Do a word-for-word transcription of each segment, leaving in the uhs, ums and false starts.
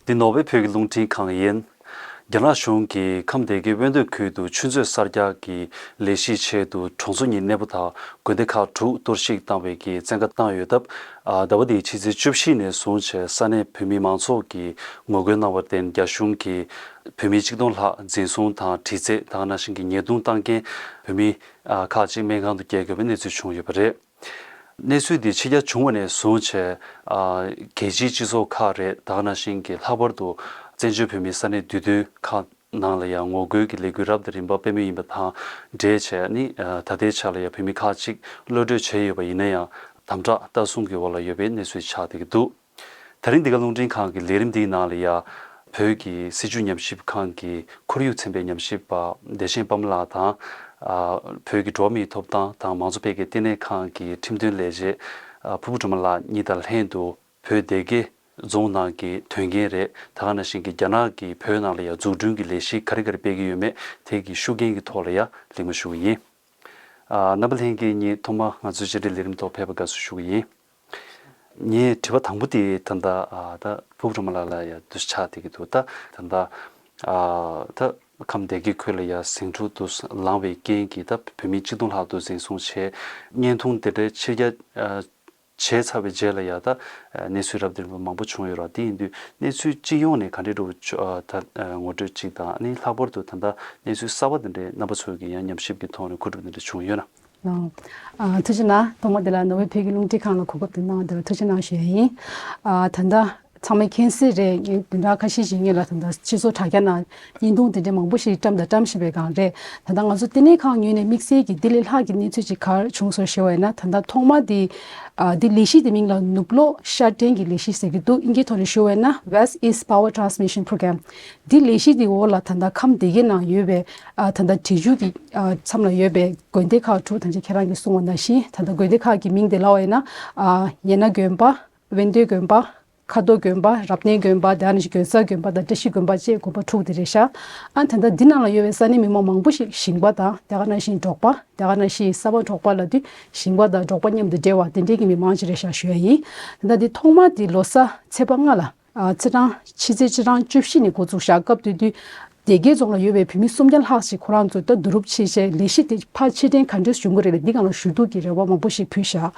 འདི་ནོར་ཝེ་བོད་ཀྱི་རླུང་འཕྲིན་ཁང་ཡིན། རྒྱ་ནག་གཞུང་གིས་ཁམས་སྡེ་དགེ་དབོན་སྟོད་ཁུལ་དུ་ཆུ་མཛོད་གསར་རྒྱག་གི་ལས་གཞིའི་ཆེད་དུ་གྲོང་ཚོ་གཉིས་གནས་སྤོ་དང་དགོན་སྡེ་ཁག་དྲུག་གཏོར་བཤིག་བཏང་བའི་གི་བཙན་བཀའ་བཏང་ཡོད་སྟབས། ཨ། ཟླ་བ་འདིའི་ཕྱི་ཚེས་བཅུ་བཞི་ནས་བཟུང་བྱས་ས་གནས་བོད་མི་མང་ཚོགས་ཀྱིས་ངོ་རྒོལ་གནང་བར་བརྟེན། རྒྱ་གཞུང་གིས་བོད་མི་གཅིག་སྟོང་ལྷག་འཛིན་བཟུང་དང་དྲི་རྩད་དང་ནང་བཞིན་གྱི་ཉེས་རྡུང་བཏང་རྐྱེན་བོད་མི་ཨ་ཁག་ཅིག་སྨན་ཁང་དུ་བསྐྱལ་དགོས་པའི་གནས་ཚུལ་བྱུང་ཡོད་པ་རེད། གནས་ཚུལ་འདི་ཕྱི་གྱར་བྱུང་བ་ནས་བཟུང་བྱས། ཨ། རྒྱལ་སྤྱིའི་སྤྱི་ཚོགས་ཁག་རེད། ད་ག་ནང་བཞིན་གྱི་ལྷག་པར་དུ་བཙན་བྱོལ་བོད་མིའི་ས་གནས་འདུས་སྡོད་ཁག་ནང་ལ་ཡང་ངོ་རྒོལ་གྱི་ལས་འགུལ་རབ་དང་རིམ་པ་སྤེལ་མུས་ཡིན་པ་དང་འབྲེལ་བྱས་ནི། ཨ། ད་ལྟའི་ཆ་ལ་ཡང་བོད་མི་ཁག་ཅིག་གློད་གྲོལ་བྱས་ཡོད་པ་ཡིན་ན་ཡང་དམ་དྲག་ལྟ་སྲུང་གི་འོག་ལ་ཡོད་པའི་གནས་ཚུལ་ཆགས་བསྡད་ཀྱི་འདུག་དེ་རིང་འདི་ག་རླུང་འཕྲིན་ཁང་གི་ལས་རིམ་འདིའི་ནང་ལ་ཡང་བོད་ཀྱི་སྲིད་བྱུས་ཉམས་ཞིབ་ཁང་གི་ཁོར་ཡུག་ཚན་པའི་ཉམས་ཞིབ་པ་བདེ་ཆེན་དཔལ་མོ་ལགས་དང་། ཨ། བོད་ཀྱི་འགྲོ་བ་མིའི་ཐོབ་ཐང་དང་མང་གཙོ་འཕེལ་རྒྱས་ལྟེ་གནས་ཁང་གི་ཁྲིམས་དོན་ལས་བྱེད། ཨ། ཕུར་བུ་སྒྲོལ་མ་ལགས་གཉིས་དང་ལྷན་དུ་བོད་སྡེ་དགེ་རྫོང་ནང་གི་དོན་རྐྱེན་རེད། ད་ག་ནང་བཞིན་གྱི་རྒྱ་ནག་གིས་བོད་ནང་ལ་ཡང་འཛུགས་སྐྲུན་གྱི་ལས་གཞི་ག་རེ་ག་རེ་སྤེལ་གྱི་ཡོད་མེད་དེ་གི་ཤུགས་རྐྱེན་གྱི་ཐོག་ལ་ཡང་གླེང་མོལ་ཞུ་གི་ཡིན། ཨ། རྣམ་པ་ལྷན་རྒྱས་གཉིས་ཐོག་མར་ང་ཚོའི་བཅར་འདྲི་ལས་རིམ་ཐོག་ཕེབས་པར་དགའ་བསུ་ཞུ་གི་ཡིན། ངའི་དྲི་བ་དང་པོ་དེ་ད་ལྟ། ཨ། ད་ཕུར་བུ་སྒྲོལ་མ་ལགས་ལ་ཡང་འདུག་སེ་ཆགས་བསྡད་ཀྱི་འདུག་ད་ད་ལྟ། ཨ། ད་ཁམས་སྡེ་དགེ་ཁུལ་ལ་ཡང་ཟིང་འཁྲུག་ཏུ་ལངས་པའི་རྐྱེན་གྱིས་ད་བོད་མི་གཅིག་སྟོང་ལྷག་ཏུ་འཛིན་བཟུང་བྱས། བརྙན་ཐུང་དེ་འདྲའི་ཕྱིར་གྱར། ཨ། བྱས་ཚར་བའི་རྗེས་ལ་ཡང་ད་གནས་ཚུལ་རབ་དང་རིམ་པ་མང་པོ་བྱུང་ཡོད་རེད། དེ་ཡིན་དུས་གནས་ཚུལ་སྤྱི་ཡོངས་ནས་ག་འདྲའི་འདྲ་བོ་ད་ངོ་སྤྲོད་ཅིག་དང་། ཨ་ནི་ལྷག་པར་དུ་ད་ལྟ་གནས་ཚུལ་གསར་པ་དེ་འདྲའི་རྣམ་པ་ཚོ་གི་ཡང་ཉམས་ཞིབ་ཀྱི་ཐོག་ནས་མཁོ་སྒྲུབ་དེ་འདྲ་བྱུང་ཡོད་ན། ལགས། ཨ། ཐུགས་རྗེ་གནང་། ཐོག་མ་དེ་ལ་ནོར་ཝེ་བོད་ཀྱི་རླུང་འཕྲིན་ཁང་ལ་གོ་སྐབས་དེ་གནང་བ་དེ་ལ་ཐུགས་རྗེ་གནང་ཞུ་ཡ་ཡིན། ཨ། ད་ལྟ་ཚང་མས་མཁྱེན་གསལ་རེད། ངས་བདུན་ཕྲག་ཁ་ཤས་ཤིག་སྔོན་ལ་ད་ལྟ་སྤྱི་ཚོགས་དྲ་རྒྱ་ནང་བརྙན་ཐུང་དེ་འདྲ་མང་པོ་ཞིག་བཀྲམ་དང་བཀྲམ་བཞིན་པའི་སྒང་རེད། ད་ལྟ་ང་ཚོ་ལྟེ་གནས་ཁང་ངོས་ནས་དམིགས་བསལ་གྱི་འདི་ལས་ལྷག་གི་གནས་ཚུལ་ཅིག་ག་རེ་བྱུང་སོང་ཞུ་བ་ཡིན་ན། ད་ལྟ་ཐོག་མ་འདི། ཨ། འདི་ལས་གཞི་དེ་མིང་ལ་ནུབ་གློག་ཤར་འདྲེན་གྱི་ལས་གཞི་ཟེར་གྱི་འདུག་དབྱིན་ཇིའི་ཐོག་ནས་ཞུ་བ་ཡིན་ན་West East Power Transmission Program། འདི་ལས་གཞི་འདིའི་འོག་ལ་ད་ལྟ་ཁམས་སྡེ་དགེ་ནང་ཡོད་པའི། ཨ། ད་ལྟ་འབྲི་ཆུ་གི། ཨ། མཚམས་ལ་ཡོད་པའི་དགོན་སྡེ་ཁག་དྲུག་ད་ཆ་ཁྱེད་རང་གིས་གསུངས་པ་ནང་བཞིན། ད་ལྟ་དགོན་སྡེ་ཁག་གི་མིང་དེ་ལབ་པ་ཡིན་ན། ཨ། ཡན་ན་དགོན་པ། དབེན་སྟོད་དགོན་པ། ཁ་རྡོ་དགོན་པ། རབ་གནས་དགོན་པ། དེ་ནང་བཞིན་དགོན་གསར་དགོན་པ་དང་བཀྲ་ཤིས་དགོན་པ་བཅས་དགོན་པ་དྲུག་དེ་རེད་ཤག་ཨ། ད་ལྟ་འདི་ནང་ལ་ཡོད་པའི་ས་གནས་མི་མང་མང་པོ་ཞིག་ཞིང་པ་དང་། དེ་ག་ནང་བཞིན་འབྲོག་པ། དེ་ག་ནང་བཞིན་ས་པ་འབྲོག་པ་ལབ་དུས་ཞིང་པ་དང་འབྲོག་པ་མཉམ་དུ་འབྲེལ་བ་དེ་འདྲའི་གི་མི་མང་ཅིག་རེད་ཤག་ཞུ་ཡ་ཡིན། ད་ལྟ་འདི་ཐོག་མ་འདི་ལོ་གསར་ཚེས་པ་ལྔ་ལ། ཨ། ཚེས་གྲངས་ཕྱི་ཚེས་ཕྱི་གྲངས་བཅུ་བཞི་ནས་འགོ་བཙུགས་ཤག་སྐབས་དེ་དུས་སྡེ་དགེ་རྫོང་ལ་ཡོད་པའི་བོད་མི་སུམ་བརྒྱ་ལྷག་ཞིག་ཁོ་རང་ཚོ་ད་བསྡུ་རུབ་བྱས་བྱས་ལས་གཞི་དེ་ཕར་ཕྱིར་འཐེན་ག་འདྲས་བྱུང་གི་རེད་ལ། འདི་སྒང་ལ་ཞུ་གཏུག་གི་རེ་བ་མང་པོ་ཞིག་ཕུལ་ཤག་ཨ་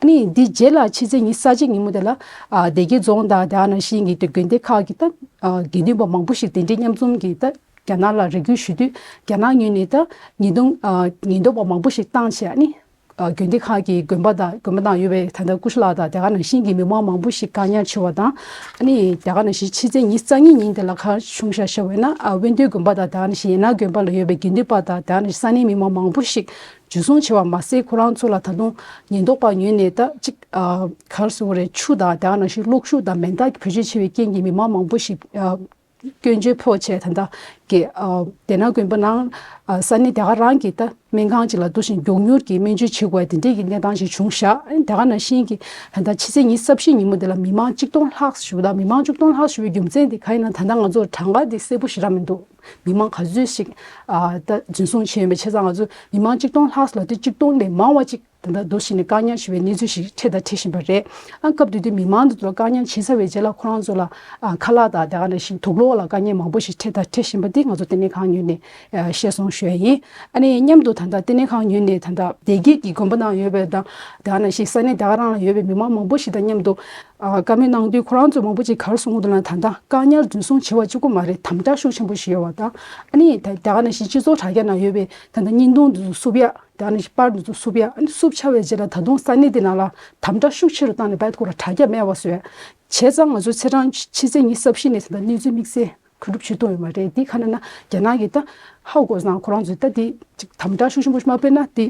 ནི་འདི་རྗེས་ལ་ཕྱི་ཚེས་ཉི་ཤུ་རྩ་གཅིག་ཉིན་མོ་དེ་ལ། ཨ། སྡེ་དགེ་རྫོང་དང་དེ་ག་ནང་བཞིན་གྱི་དགོན་སྡེ་ཁག་གི་ད། ཨ། དགེ་འདུན་པ་མང་པོ་ཞིག་དེ་འདྲའི་མཉམ་འཛོམས་ཀྱིས་ད་རྒྱ་ནག་ལ་རེ་སྐུལ་ཞུ་དུས། རྒྱ་ནག་ངོས་ནས་ད་ཉེས་རྡུང་། ཨ། ཉེན་རྟོག་པ་མང་པོ་ཞིག་བཏང་བྱས། ཨ་ནི། ཨ། དགོན་སྡེ་ཁག་གི་དགོན་པ་དང་། དགོན་པ་ནང་ཡོད་པའི་ད་ལྟ་སྐུ་ཞབས་ལགས་དང་དེ་ག་ནང་བཞིན་གྱི་མི་མང་མང་པོ་ཞིག་བཀག་ཉར་བྱས་པ་དང་། ཨ་ནི་དེ་ག་ནང་བཞིན་ཕྱི་ཚེས་ཉི་ཤུ་རྩ་གཉིས་ཉིན་དེ་ལ་ག་རེ་བྱུང་ཤག་ཞུ་བ་ཡིན་ན། ཨ། དབེན་སྟོད་དགོན་པ་དང་དེ་ག་ནང་བཞིན་ཡན་ན་དགོན་པ་ལ་ཡོད་པའི་དགེ་འདུན་པ་དང་དེ་ག་ནང་བཞིན་ས་གནས་མི་མང་མང་པོ་ཞིག་འཇུ་བཟུང་བྱས་པ་མ་ཟད། ཁོ་རང་ཚོ་ལ་ད་དུང་ཉེན་རྟོག་པ་ངོས་ནས་ད་ཅིག་ཨ། ག་རེ་ཟེར་དགོས་རེད། ཆུ་དང་དེ་ག་ནང་བཞིན་གློག་ཤུགས་དང་མེ་མདའ་གྱིས་བེད་སྤྱོད་བྱས་པའི་རྐྱེན་གྱིས་མི་མང་མང་པོ་ཞིག་ཨ། སྐྱོན་བརྗོད་ཕོག་བྱས། ད་ལྟ་གི། ཨ། དེ་ནང་དགོན་པ་ནང་། ཨ། ས་གནས་དེ་ག་རང་གི་ད་སྨན་ཁང་ཅིག་ལ་འདུག་སེ་མགྱོགས་མྱུར་གྱི་སྨན་བཅོས་བྱེད་དགོས་པ་དེ་འདྲའི་གི་གནས་སྟངས་ཤིག་བྱུང་ཤག་ཨ་ནི་དེ་ག་ནང་བཞིན་གྱི་ད་ལྟ་ཕྱི་ཚེས་ཉི་ཤུ་རྩ་བཞི་ཉིན་མོ་དེ་ལ་མི་མང་གཅིག་སྟོང་ལྷག་ཞུ་དང་། མི་མང་གཅིག་སྟོང་ལྷག་ཞུ་བའི་རྒྱུ་མཚན་དེ་གང་ཡིན་ན། ད་ལྟ་ང་ཚོར་གྲངས་ཀ་དེ་གསལ་པོ་ཞེ་དྲག་མི་འདུག་མི་མང་ག་ཚོད་ཞིག་ཨ། ད་འཛིན་བཟུང་བྱས་ཡོད་མེད། བྱས་ཙང་ང་ཚོ་མི་མང་གཅིག་སྟོང་ལྷག་ལབ་དུས་གཅིག་སྟོང་ལས་མང་བ་ཅིག་ད་ལྟ་འདུག་སེ་ནས་བཀག་ཉར་བྱས་པའི་གནས་ཚུལ་ཞིག་འཕྲད་དང་འཕྲད་བཞིན་པ་རེད། ཨ། སྐབས་དེ་དུས་མི་མང་དེ་ཚོ་ལ་བཀག་ཉར་བྱས་ཚར་བའི་རྗེས་ལ་ཁོ་རང་ཚོ་ལ། ཨ། ཁ་ལག་དང་དེ་ག་ནང་བཞིན་དུག་སློག་ལ་དཀའ་ངལ་མང་པོ་ཞིག་འཕྲད་དང་འཕྲད་བཞིན་པ་འདི་ང་ཚོ་ལྟེ་གནས་ཁང་ངོས་ནས། ཨ། ཤེས་སོང་ཞུ་ཡ་ཡིན། ཨ་ནི་མཉམ་དུ་ད་ལྟ་ལྟེ་གནས་ཁང་ངོས་ནས་ད་ལྟ་སྡེ་དགེ་གི་དགོན་པ་ནང་ཡོད་པའི་དང་། དེ་ག་ནང་བཞིན་ས་གནས་དེ་ག་རང་ལ་ཡོད་པའི་མི་མང་མང་པོ་ཞིག་དང་མཉམ་དུ། ཨ། བཀའ་མོལ་གནང་དུས་ཁོ་རང་ཚོས་མང་པོ་ཅིག་ག་རེ་གསུང་གི་འདུག་ལབ་ན། ད་ལྟ་བཀག་ཉར་འཛིན་བཟུང་བྱས་པ་གཅིག་པོ་མ་རེད། དམ་དྲག་ཤུགས་ཆེན་པོ་ཞིག་ཡོད་པ་དང་། ཨ་ནི་ད་དེ་ག་ནང་བཞིན་སྤྱི་ཚོགས་དྲ་རྒྱ་ནང་ཡོད་པའི་ད་ལྟ་བརྙན་ཐུང་འདི་ཚོ་བསུབ་ཡ། དེ་ག་ནང་བཞིན་པར་འདི་ཚོ་བསུབ་ཡ། ཨ་ནི་བསུབ་ཚར་བའི་རྗེས་ལ་ད་དུང་ས་གནས་དེ་ནང་ལ་དམ་དྲག་ཤུགས་ཆེ་རུ་བཏང་ནས་བལ་སྐོར་དྲ་རྒྱ་མེད་པ་བཟོས། བྱས་ཙང་ང་ཚོ་ཚེས་གྲངས་ཕྱི་ཚེས་ཉི་ཤུ་རྩ་བཞི་ནས་ད་ལྟ་གནས་ཚུལ་དམིགས་བསལ་མཁོ་སྒྲུབ་བྱེད་ཐུབ་ཡོད་མ་རེད། འདི་ག་རེ་ན་རྒྱ་ནག་གིས་ད་ཧ་གོ་སོང་། ཁོ་རང་ཚོས་ད་འདི་ཅིག་དམ་དྲག་ཤུགས་ཆེན་པོ་ཞིག་མ་སྤེལ་ན། འདི་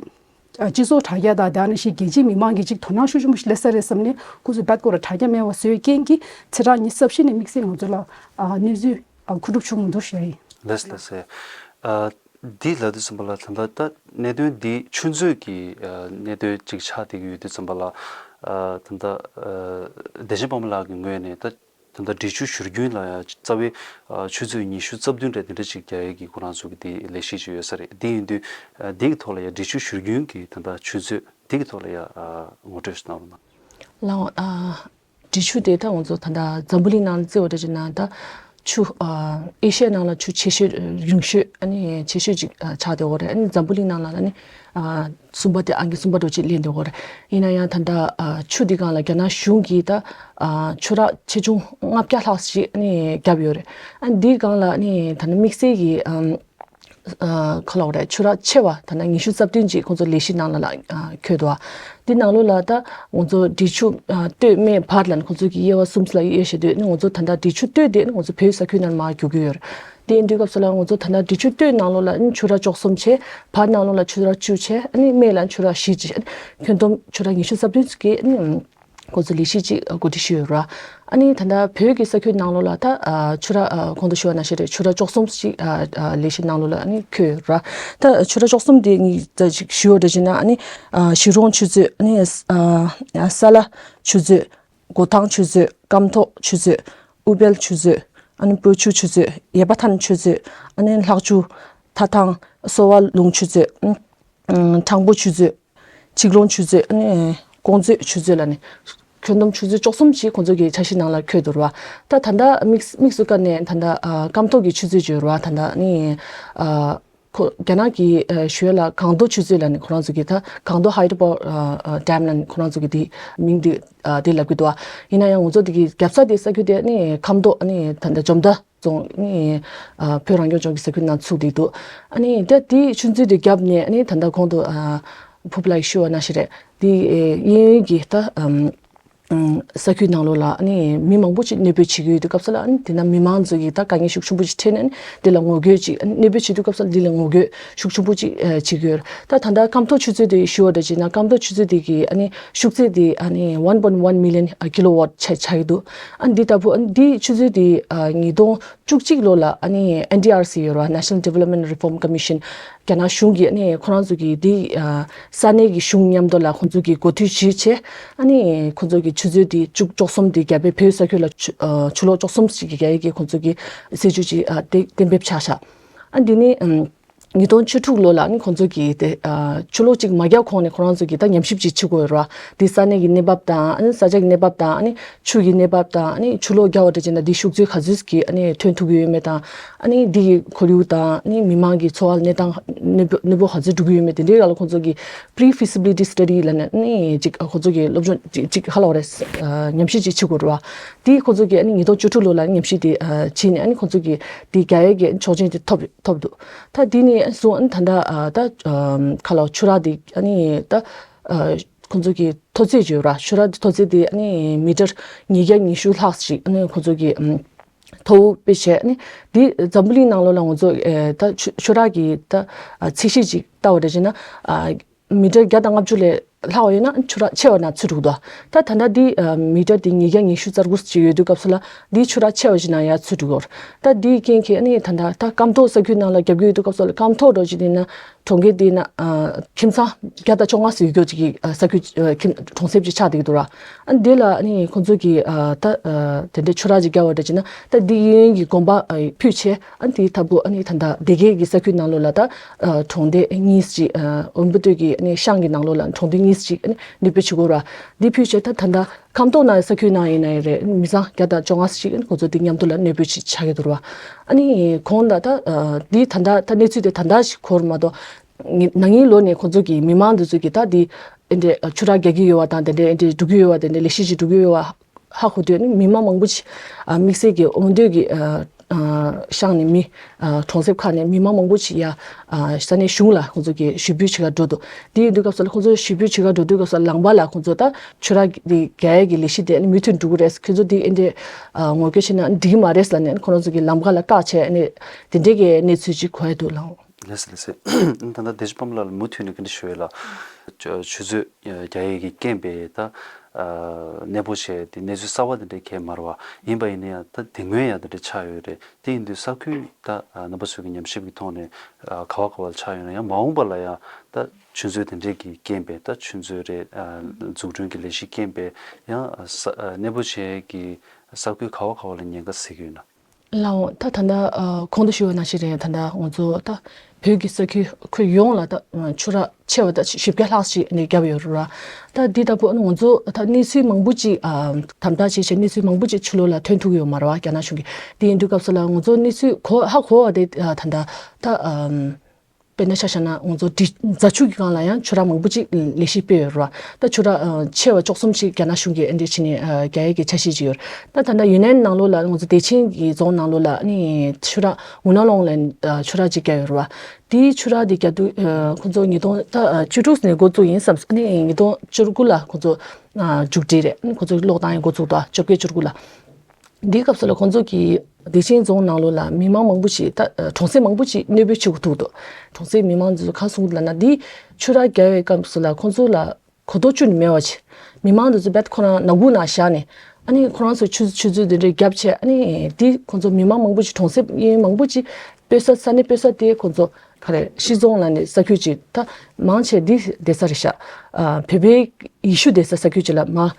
ཨ། སྤྱི་ཚོགས་དྲ་རྒྱ་དང་དེ་ནང་བཞིན་རྒྱལ་སྤྱིའི་མི་མང་གིས་ཅིག་དོ་སྣང་ཤུགས་ཆེན་པོ་ཞིག་སླེབས་ས་རེད་བསམ་ནས། ཁོ་ཚོས་བལ་སྐོར་དྲ་རྒྱ་མེད་པ་བཟོས་པའི་རྐྱེན་གྱིས་ཚེས་གྲངས་ཉི་ཤུ་རྩ་བཞི་ནས་དམིགས་བསལ་ང་ཚོ་ལ། ཨ། གནས་ཚུལ། ཨ། མཁོ་སྒྲུབ་བྱུང་མི་འདུག་ཞུ་ཡ་ཡིན། ལགས་སོ། ལགས་སོ། ཨ། འདི་ལབ་དུས་ཙམ་པ་ལ་ད་ལྟ་ད་གནད་དོན་འདི་ཆུ་མཛོད་ཀྱི། ཨ། གནད་དོན་ཅིག་ཆགས་བསྡད་ཀྱི་ཡོད་དུས་ཙམ་པ་ལ། ཨ། ད་ལྟ། ཨ། བདེ་ཆེན་དཔལ་མོ་ལགས་ཀྱི་ངོས་ནས་ད། ད་ལྟ་འབྲི་ཆུ་བཞུར་རྒྱུན་ལ་ཡང་རྩ་བའི། ཨ། ཆུ་ཚོད་ཉི་ཤུ་རྩ་བདུན་རེ་དེ་འདྲ་ཅིག་རྒྱག་ཡས་ཀྱི་ཁོ་རང་ཚོ་གི་དེ་ལས་གཞི་ཅིག་ཡོད་ས་རེད། དེ་ཡིན་དུས། ཨ། དེ་གི་ཐོག་ལ་ཡང་འབྲི་ཆུ་བཞུར་རྒྱུན་གྱི་ད་ལྟ་ཆུ་མཛོད་དེ་གི་ཐོག་ལ་ཡང་། ཨ། ངོ་སྤྲོད་ཞིག་གནང་རོགས་གནང་། ལགས་འོང་། ཨ། འབྲི་ཆུ་དེ་ད་ང་ཚོ་ད་ལྟ་འཛམ་བུ་གླིང་ནང་བརྩི་བ་འདྲ་བྱས་ན་ད་ཆུ་ཨ་ཨེ་ཤི་ཡའི་ནང་ལ་ཆུ་ཆེ་ཤོས་རིང་ཤོས་ཨ་ནི་ཆེ་ཤོས་ཅིག་ཨ་ཆགས་བསྡད་ཡོད་རེད། ཨ་ནི་འཛམ་བུ་གླིང་ནང་ལ་ཨ་ནི་ཨ་གསུམ་པ་དེ་ཨང་ཀི་གསུམ་པ་འདྲ་ཅིག་ལེན་བསྡད་ཡོད་རེད། ཡིན་ན་ཡང་ད་ལྟ་ཨ་ཆུ་འདི་སྒང་ལ་རྒྱ་ནག་གཞུང་གིས་ད་ཨ་ཆུ་རགས་ཆེ་ཆུང་ལྔ་བརྒྱ་ལྷག་ཅིག་ཨ་ནི་བརྒྱབ་ཡོད་རེད། ཨ་ནི་འདིའི་སྒང་ལ་ཨ་ནི་ད་ལྟ་དམིགས་བསལ་གྱི་ཨམ། ཨ་ག་ལབ་དགོས་རེད། ཆུ་རགས་ཆེ་བ་ད་ལྟ་ཉི་ཤུ་རྩ་བདུན་ཅིག་ཁོང་ཚོ་ལས་གཞི་ནང་ལ་ལ་ཨ་འཁོད་འདུག་འདི་ནང་ལོགས་ལ་ད་ང་ཚོ་འབྲི་ཆུ་ཨ་སྟོད་སྨད་བར་ལ་ནི་ཁོང་ཚོ་གི་དབྱེ་བ་གསུམ་ལ་དབྱེ་བཞག་དུས་ནི་ང་ཚོ་ད་ལྟ་འབྲི་ཆུ་སྟོད་དེ་ནི་ང་ཚོ་བོད་ས་ཁུལ་ནང་མར་རྒྱུག་གི་ཡོད་རེད། དེ་ཡིན་དུས་སྐབས་སུ་ལ་ང་ཚོ་ད་ལྟ་འབྲི་ཆུ་སྟོད་ནང་ལོགས་ལ་ནི་ཆུ་རགས་བཅུ་གསུམ་བྱས། བར་ནང་ལོགས་ལ་ཆུ་རགས་བཅུ་བྱས། ཨ་ནི་སྨད་ལ་ཆུ་རགས་བཞི་བྱས། ཁྱོན་བསྡོམས་ཆུ་རགས་ཉི་ཤུ་རྩ་བདུན་ཅིག་གི་ཨ་ནི་ཁོང་ཚོ་ལས་གཞི་ཅིག་གོ་སྒྲིག་ཞུས་ཡོད་ར། ཨ་ནི་ད་ལྟ་བོད་ཀྱི་ས་ཁུལ་ནང་ལོགས་ལ་ད་ཨ་ཆུ་རགས་ཨ་གོང་དུ་ཞུས་པ་ནང་བཞིན་རེད། ཆུ་རགས་བཅུ་གསུམ་ཅིག་ཨ་ཨ་ལས་གཞི་ནང་ལོགས་ལ་ཨ་ནི་འཁོད་ཡོད་ར། ད་ཆུ་རགས་བཅུ་གསུམ་དེ་ངས་ད་ཅིག་ཞུ་བ་འདྲ་བྱས་ན་ཨ་ནི་ཨ་གཞིས་གྲོང་ཆུ་མཛོད། ཨ་ནི་ཨ་ས་ལ་ཆུ་མཛོད། མགོ་ཐང་ཆུ་མཛོད། སྐམ་ཐོག་ཆུ་མཛོད། ཨུཏྤལ་ཆུ་མཛོད། ཨ་ནི་སྤོས་ཆུ་ཆུ་མཛོད། ཡེ་པ་ཐན་ཆུ་མཛོད། ཨ་ནི་ལྷག་ཆུ། ཐ་ཐང་། སོ་བ་ལུང་ཆུ་མཛོད། ཨ་ཨ་གྲངས་པོ་ཆུ་མཛོད། འཁྱིལ་ལུང་ཆུ་མཛོད། ཨ་ནི་ཀོང་མཛོད་ཆུ་མཛོད་ལ་ནི་ཁྱོན་བསྡོམས་ཆུ་མཛོད་བཅུ་གསུམ་ཞིག་ཁོང་ཚོ་གི་འཆར་གཞི་ནང་ལ་འཁོད་འདུག་ར། ད་ད་ལྟ་དམིགས་དམིགས་སུ་བཀར་ནས་ད་ལྟ་ཨ་སྐམ་ཐོག་གི་ཆུ་མཛོད་ཅིག་ཡོད་ར། ད་ལྟ་ནི་ཨ་ཁོ་རྒྱ་ནག་གི་ཨ་ཞུ་ཡ་ལ་གངས་རྡོ་ཆུ་མཛོད་ལ་ནི་ཁོ་རང་ཚོ་གི་ད་གངས་རྡོ་ཧའི་ཌོ་པོ་ཨ་ཨ་ཌེམ་ལ་ནི་ཁོ་རང་ཚོ་གི་དེ་མིང་དེ་ཨ་དེ་ལབ་ཀྱི་འདུག་ཡིན་ན་ཡང་ང་ཚོ་དེ་གི་རྒྱབ་ས་དེ་ས་ཁུལ་དེ་ནི་ཁམས་རྡོ་ནི་ད་ལྟ་འཇོ་མདའ་རྫོང་ནི་ཨ་བོད་རང་སྐྱོང་ལྗོངས་ཀྱི་ས་ཁུལ་ནང་ཚུད་བསྡད་འདུག་ཨ་ནི་ད་དེའི་ཆུ་མཛོད་དེ་བརྒྱབ་ནས་ཨ་ནི་ད་ལྟ་གོང་དུ་ཨ་ཕུབ་ལགས་ཞུ་བ་ནང་བཞིན་རེད། དེ་ཨེ་གཡས་གཡོན་གྱི་ད་ཨམ་ཨམ་ས་ཁུལ་ནང་ལོགས་ལ་ཨ་ནི་མི་མང་པོ་ཅིག་གནོད་འབུད་བྱེད་ཀྱི་ཡོད་དུས་སྐབས་སུ་ལ་ཨ་ནི་དེ་ན་མི་མང་ཚོ་གིས་ད་དཀའ་ངལ་ཤུགས་ཆེན་པོ་ཅིག་འཕྲད་ནས་ཨ་ནི་དེ་ལ་ངོ་རྒོལ་ཅིག་ཨ་ནི་གནོད་འབུད་བྱེད་དུས་སྐབས་སུ་ལ་དེ་ལ་ངོ་རྒོལ་ཤུགས་ཆེན་པོ་ཅིག་ཨེ་བྱེད་ཀྱི་ཡོད་རེད། ད་ད་ལྟ་སྐམ་ཐོག་ཆུ་མཛོད་དེ་ཞུ་བ་འདྲ་བྱས་ན་སྐམ་ཐོག་ཆུ་མཛོད་དེ་གི་ཨ་ནི་ཤུགས་ཚད་དེ་ཨ་ནི་one point one million kilowatt ཆ་ཆགས་ཀྱི་འདུག་ཨ་ནི་འདི་ལྟ་བུ་ཨ་ནི་འདི་ཆུ་མཛོད་དེ་ཨ་ཉིས་སྟོང་བཅུ་གཅིག་ལོ་ལ་ཨ་ནི་ཨེན་ཌི་ཨར་སི་ཡོད་རེད་བ། National Development Reform Commission རྒྱ་ནག་གཞུང་གིས་ཨ་ནི་ཁོ་རང་ཚོ་གིས་འདི་ཨ་ས་གནས་ཀྱི་གཞུང་མཉམ་དུ་ལ་ཁོང་ཚོ་གིས་གོ་མཐུད་ཞུས་བྱས། ཨ་ནི་ཁོང་ཚོ་གིས་ཆུ་མཛོད་འདི་བཅུ་བཅུ་གསུམ་འདི་རྒྱ་བལ་བོད་ས་ཁུལ་ལ་ཆུ་ཨ་ཆུ་ལོག་བཅུ་གསུམ་ཞིག་གི་རྒྱ་ཡིག་གིས་ཁོང་ཚོ་གིས་སྲིད་ཇུས་ཅིག་ཨ་གཏན་གཏན་འབེབས་ཆགས་ཤག་ཨ་འདི་ནི་ཨམ། ཉིས་སྟོང་བཅུ་དྲུག་ལོ་ལ་ནི་ཁོང་ཚོ་གིས་དེ་ཨ་ཆུ་ལོག་ཅིག་མ་བརྒྱབ་གོང་ནས་ཁོ་རང་ཚོ་གིས་ད་ཉམས་ཞིབ་ཅིག་བྱེད་དགོས་རེད་བ། དེ་ས་གནས་ཀྱི་གནས་བབ་དང་ཨ་ནི་ས་ཆ་གི་གནས་བབ་དང་ཨ་ནི་ཆུ་གི་གནས་བབ་དང་ཨ་ནི་ཆུ་ལོག་བརྒྱབ་པ་འདྲ་བྱས་ན་འདི་ཤུགས་ཚད་ག་ཚོད་ཀྱི་ཨ་ནི་ཐོན་ཐུབ་ཀྱི་ཡོད་མེད་དང་ཨ་ནི་འདི་ཡི་ཁོར་ཡུག་དང་ཨ་ནི་མི་མང་གི་འཚོ་བ་གནས་སྟངས་གནོད་པོ་གནོད་པོ་ག་ཚོད་འགྲོ་གི་ཡོད་མེད་དེ་འདྲའི་སྒང་ལ་ཁོང་ཚོ་གིས་pre feasibility study ལབ་ནས་ཨ་ནི་ཅིག་ཁོང་ཚོ་གིས་སློབ་སྦྱོང་ཅིག་ཅིག་ཧ་ལ་བ་རེད། ཉམས་ཞིབ་ཅིག་བྱེད་དགོས་རེད་བ། དེ་ཁོང་ཚོ་གིས་ཨ་ནི་ཉིས་སྟོང་བཅུ་དྲུག་ལོ་ལ་ཉམས་ཞིབ་དེ་བྱས་ནས་ཨ་ནི་ཁོང་ཚོ་གིས་དེ་རྒྱ་ཡིག་གི་ཆོག་མཆན་དེ་ཐོབ་ཐོབ་འདུག་ད་དེ་ནས་བཟུང་ཨ་ནི་ད་ལྟ་ཨ་ད་ཨམ་ཁ་ལོ་ཆུ་རགས་དེ་ཨ་ནི་ད་ཨ་ཁོང་ཚོ་གི་མཐོ་ཚད་བརྗོད་ར། ཆུ་རགས་དེ་མཐོ་ཚད་དེ་ཨ་ནི་མི་ཊར་ཉིས་བརྒྱ་ཉི་ཤུ་ལྷག་ཞིག་ཨ་ནི་ཁོང་ཚོ་གི་ཨམ་མཐོ་པོ་དཔེ་བྱས་ཨ་ནི་དེ་འཛམ་བུ་གླིང་ནང་ལོགས་ལ་ང་ཚོ་ཨེ་ད་ཆུ་ཆུ་རགས་ཀྱི་ད་ཨ་ཚད་གཞི་ཅིག་ལྟ་བ་འདྲ་བྱས་ན་ཨ་མི་ཊར་བརྒྱ་དང་ལྔ་བཅུ་ལས་ལྷག་པ་ཡོད་ན་ཆུ་རགས་ཆེ་བ་ན་ཚུད་འགྲོ་གི་འདུག་ད་ད་ལྟ་འདི་ཨ་མི་ཊར་འདི་ཉིས་བརྒྱ་ཉི་ཤུ་རྩ་དགུ་ཅིག་ཡོད་དུས་སྐབས་སུ་ལ་འདི་ཆུ་རགས་ཆེ་བ་ཞིག་ན་ཡར་ཚུད་འགྲོ་གི་ཡོད་རེད། ད་འདིའི་རྐྱེན་གྱིས་ཨ་ནི་ད་ལྟ་ད་སྐམ་ཐོག་ས་ཁུལ་ནང་ལ་རྒྱབ་ཀྱི་ཡོད་དུས་སྐབས་སུ་ལ་སྐམ་ཐོག་འདྲ་ཅིག་དེ་ན་གྲོང་ཁྱེར་དེ་ན་ཨ་ཁྱིམ་ཚང་བརྒྱ་དང་བཅོ་ལྔ་ཙམ་ཡོད་རྒྱུ་ཅིག་གི་ཨ་ས་ཁུལ་ཨ་ཁྱིམ་གྲོང་གསེབ་ཅིག་ཆགས་བསྡད་ཀྱི་འདུག་ར། ཨ་ནི་འདི་ལ་ཨ་ནི་ཁོང་ཚོ་གིས་ཨ་ད་ཨ་དེ་འདྲའི་ཆུ་རགས་ཅིག་བརྒྱབ་པ་འདྲ་བྱས་ན་ད་འདི་གཡས་གཡོན་གྱི་དགོན་པ་ཨ་ཕུད་བྱས། ཨ་ནི་དེའི་ཐབས་བུ་ཨ་ནི་ད་ལྟ་སྡེ་དགེ་གི་ས་ཁུལ་ནང་ལོགས་ལ་ད་ཨ་གྲོང་སྡེ་གཉིས་ཅིག་ཨ་འོན་པོ་སྟོད་ཀྱི་ཨ་ནི་ཤང་གི་ནང་ལོགས་ལ་གྲོང་སྡེ་གཉིས་ཅིག་ཨ་ནི་གནོད་འབུད་བྱེད་དགོས་ར། འདི་ཕུད་བྱས་ད་ད་ལྟ་ཁམས་ཐོག་ན་ས་ཁུལ་ནང་ཡིན་ན་ཡང་རེད། མི་ཚང་བརྒྱ་དང་བཅོ་ལྔ་ཅིག་ཨ་ནི་ཁོང་ཚོ་འདི་མཉམ་དུ་ལ་གནོད་འབུད་ཅིག་ཆགས་ཀྱི་འདུག་ར། ཨ་ནི་གོང་ད་ད་ཨ་འདི་ད་ལྟ་ད་གནས་ཚུལ་དེ་ད་ལྟ་ཞིག་གོ་ར་མ་གཏོགས་ནང་ཉིན་ལོ་ནས་ཁོང་ཚོ་གི་མི་མང་འདི་ཚོ་གི་ད་འདི་ཨེ་འདྲའི་ཆུ་རགས་རྒྱག་གི་ཡོད་པ་དང་དེ་འདྲའི་ཨེ་འདྲའི་འགྲོ་གི་ཡོད་པ་དེ་འདྲའི་ལས་གཞི་ཞིག་འགྲོ་གི་ཡོད་པ་ཧ་གོ་དུས་ནི་མི་མང་མང་པོ་ཅིག་ཨ་དམིགས་བསལ་གྱི་འོ་འདོད་ཀྱི་ཨ་ཨ་ཤང་ནས་མི་ཨ་གྲོང་གསེབ་ཁག་ནས་མི་མང་མང་པོ་ཅིག་ཡ་ཨ་ས་གནས་གཞུང་ལ་ཁོང་ཚོ་གི་ཞུ་འབོད་བྱེད་ག་འགྲོ་འདུག་དེ་ཡིན་དུས་སྐབས་སུ་ལ་ཁོང་ཚོ་ཞུ་འབོད་བྱེད་ག་འགྲོ་དུས་སྐབས་སུ་ལ་ལམ་ཁ་ལ་ཁོང་ཚོ་ད་ཆུ་རགས་འདི་རྒྱག་ཡས་ཀྱི་ལས་གཞི་དེ་ནི་མུ་མཐུད་འགྲོ་གི་རེད། ཁྱོད་ཚོ་འདི་ཨེ་འདྲའི་ཨ་ངོ་རྒོལ་བྱས་ན་འགྲིག་གི་མ་རེད་ལབ་ནས་ཁོང་ཚོ་གི་ལམ་ཁ་ལ་བཀག་བྱས་ནས་དེ་འདྲའི་གི་གནས་ཚུལ་ཅིག་གོ་ཡ་འདུག་ལགས། ལགས་སོ་ལགས་སོ། ད་ལྟ་བདེ་ཆེན་དཔལ་མོ་ལགས་ལ་མུ་མཐུད་ནས་ག་འདྲ་ཞུ་ཡས་ལ། ཆུ་ཆུ་མཛོད་རྒྱག་ཡས་ཀྱི་རྐྱེན་པས་ད་གནས་སྤོ་བྱས་ཏེ་གནས་ཚུལ་གསར་བ་དེ་འདྲའི་གས་མ་རེད་བ། ཡིན་པ་ཡིན་ན་ཡང་ད་དེ་སྔོན་ཡང་དེ་འདྲ་ཆགས་ཡོད་རེད། དེ་ཡིན་དུས་ས་ཁུལ་ད་རྣམ་པ་ཚོའི་གི་ཉམས་ཞིབ་ཀྱི་ཐོག་ནས་ག་བ་ག་བ་ལ་ཆགས་ཡོད་ན་ཡང་མ་འོངས་པ་ལ་ཡང་ད་ཆུ་མཛོད་དེ་འདྲའི་གི་རྐྱེན་པས་ད་ཆུ་མཛོད་རེད། འཛུགས་སྐྲུན་གྱི་ལས་གཞི་རྐྱེན་པས་ཡང་ས་གནས་སྤོ་བྱས་ཀྱི་ས་ཁུལ་ག་བ་ག་བ་ལ་ཉེན་ཁ་གཟིགས་ཀྱི་ཡོད་ན། ལགས་འོང་། ད་ད་ལྟ་ཨ་གོང་དུ་ཞུས་པ་ནང་བཞིན་རེད། ད་ལྟ་ང་ཚོ་ད་ བོད་ཀྱི་ས་ཁུལ་ཁུལ་ཡོངས་ལ་ད་ཆུ་རགས་ཆེ་བ་ད་བཞི་བརྒྱ་ལྷག་ཅིག་ནས་བརྒྱབ་ཡོད་རེད་བ། ད་འདི་ལྟ་བུ་ང་ཚོ་ད་གནས་ཚུལ་མང་པོ་ཅིག་དམ་དྲག་བྱས་བྱས་གནས་ཚུལ་མང་པོ་ཅིག་ཕྱི་ལོགས་ལ་ཐོན་ཐུབ་ཀྱི་ཡོད་མ་རེད་བ། རྒྱ་ནག་གཞུང་གིས། དེ་ཡིན་དུས་སྐབས་སུ་ལ་ང་ཚོ་གནས་ཚུལ་གོ་ཧ་གོ་བ་དེ་ད་ལྟ་ད་དཔེར་ན་ཆ་བཞག་ན་ང་ཚོ་འབྲི་རྫ་ཆུ་གི་སྒང་ལ་ཡང་ཆུ་རགས་མང་པོ་ཅིག་ལས་གཞི་སྤེལ་ཡོད་རེད་བ། ད་ཆུ་རགས་ཆེ་བ་བཅུ་གསུམ་ཅིག་རྒྱ་ནག་གཞུང་གིས་འདི་བྱས་ནས་རྒྱག་ཡས་ཀྱི་འཆར་གཞི་ཅིག་ཡོད་རེད། ད་ད་ལྟ་ཡུན་ནན་ནང་ལོགས་ལ་ང་ཚོ་བདེ་ཆེན་གྱི་རྫོང་ནང་ལོགས་ལ་ནི་ཆུ་རགས་ཝུ་ན་ལོང་ལ་ཆུ་རགས་ཅིག་བརྒྱབ་ཡོད་རེད་བ། དེའི་ཆུ་རགས་དེ་རྒྱག་དུས་ཁོང་ཚོ་ཉིས་སྟོང་ད་བཅུ་དྲུག་ནས་འགོ་བཙུགས་ཡིན་བསམ། ཨ་ནི་ཉིས་སྟོང་བཅུ་དགུ་ལ་ཁོང་ཚོ་མཇུག་སྒྲིལ་རེད། ཁོང་ཚོ་གློག་བཏང་ཡས་འགོ་བཙུགས་འདུག་བཅོ་བརྒྱད་བཅུ་དགུ་ལ། འདིའི་སྐབས་སུ་ལ་ཁོང་ཚོ་གིས་བདེ་ཆེན་རྫོང་ནང་ལོགས་ལ་མི་མང་མང་པོ་ཞིག་ད་གྲོང་གསེབ་མང་པོ་ཞིག་གནོད་འབུལ་བྱེད་དགོས་ཐུག་འདུག་གྲོང་གསེབ་མི་མང་ཚོ་གང་གསུངས་ལབ་ན། འདི་ཆུ་རགས་རྒྱག་པའི་སྐབས་སུ་ལ་ཁོང་ཚོ་ལ་གོ་རྟོགས་ཅུང་མེད་པ་བྱས། མི་མང་དེ་ཚོ་རྦད་ཁོ་རང་ནག་ཁུང་ནང་བཞག་ནས། ཨ་ནི་ཁོ་རང་ཚོ་ཆུ་ཆུ་ཚོད་དེ་འདྲའི་བརྒྱབ་བྱས། ཨ་ནི་དེ་ཁོང་ཚོ་མི་མང་མང་པོ་ཅིག་གྲོང་གསེབ་གཡས་གཡོན་མང་པོ་ཅིག་སྤོས་ས་ས་གནས་སྤོས་ས་དེ་ཁོང་ཚོ་ག་རེ་ཤི་རྫོང་ལ་ནི་ས་ཁུལ་ཅིག་ད་མང་ཆེ་འདི་བསྡད་ས་རེད་ཤག་ཨ་བོད་པའི་ཡེ་ཤུ་བསྡད་ས་ས་ཁུལ་ཅིག་ལ་མ་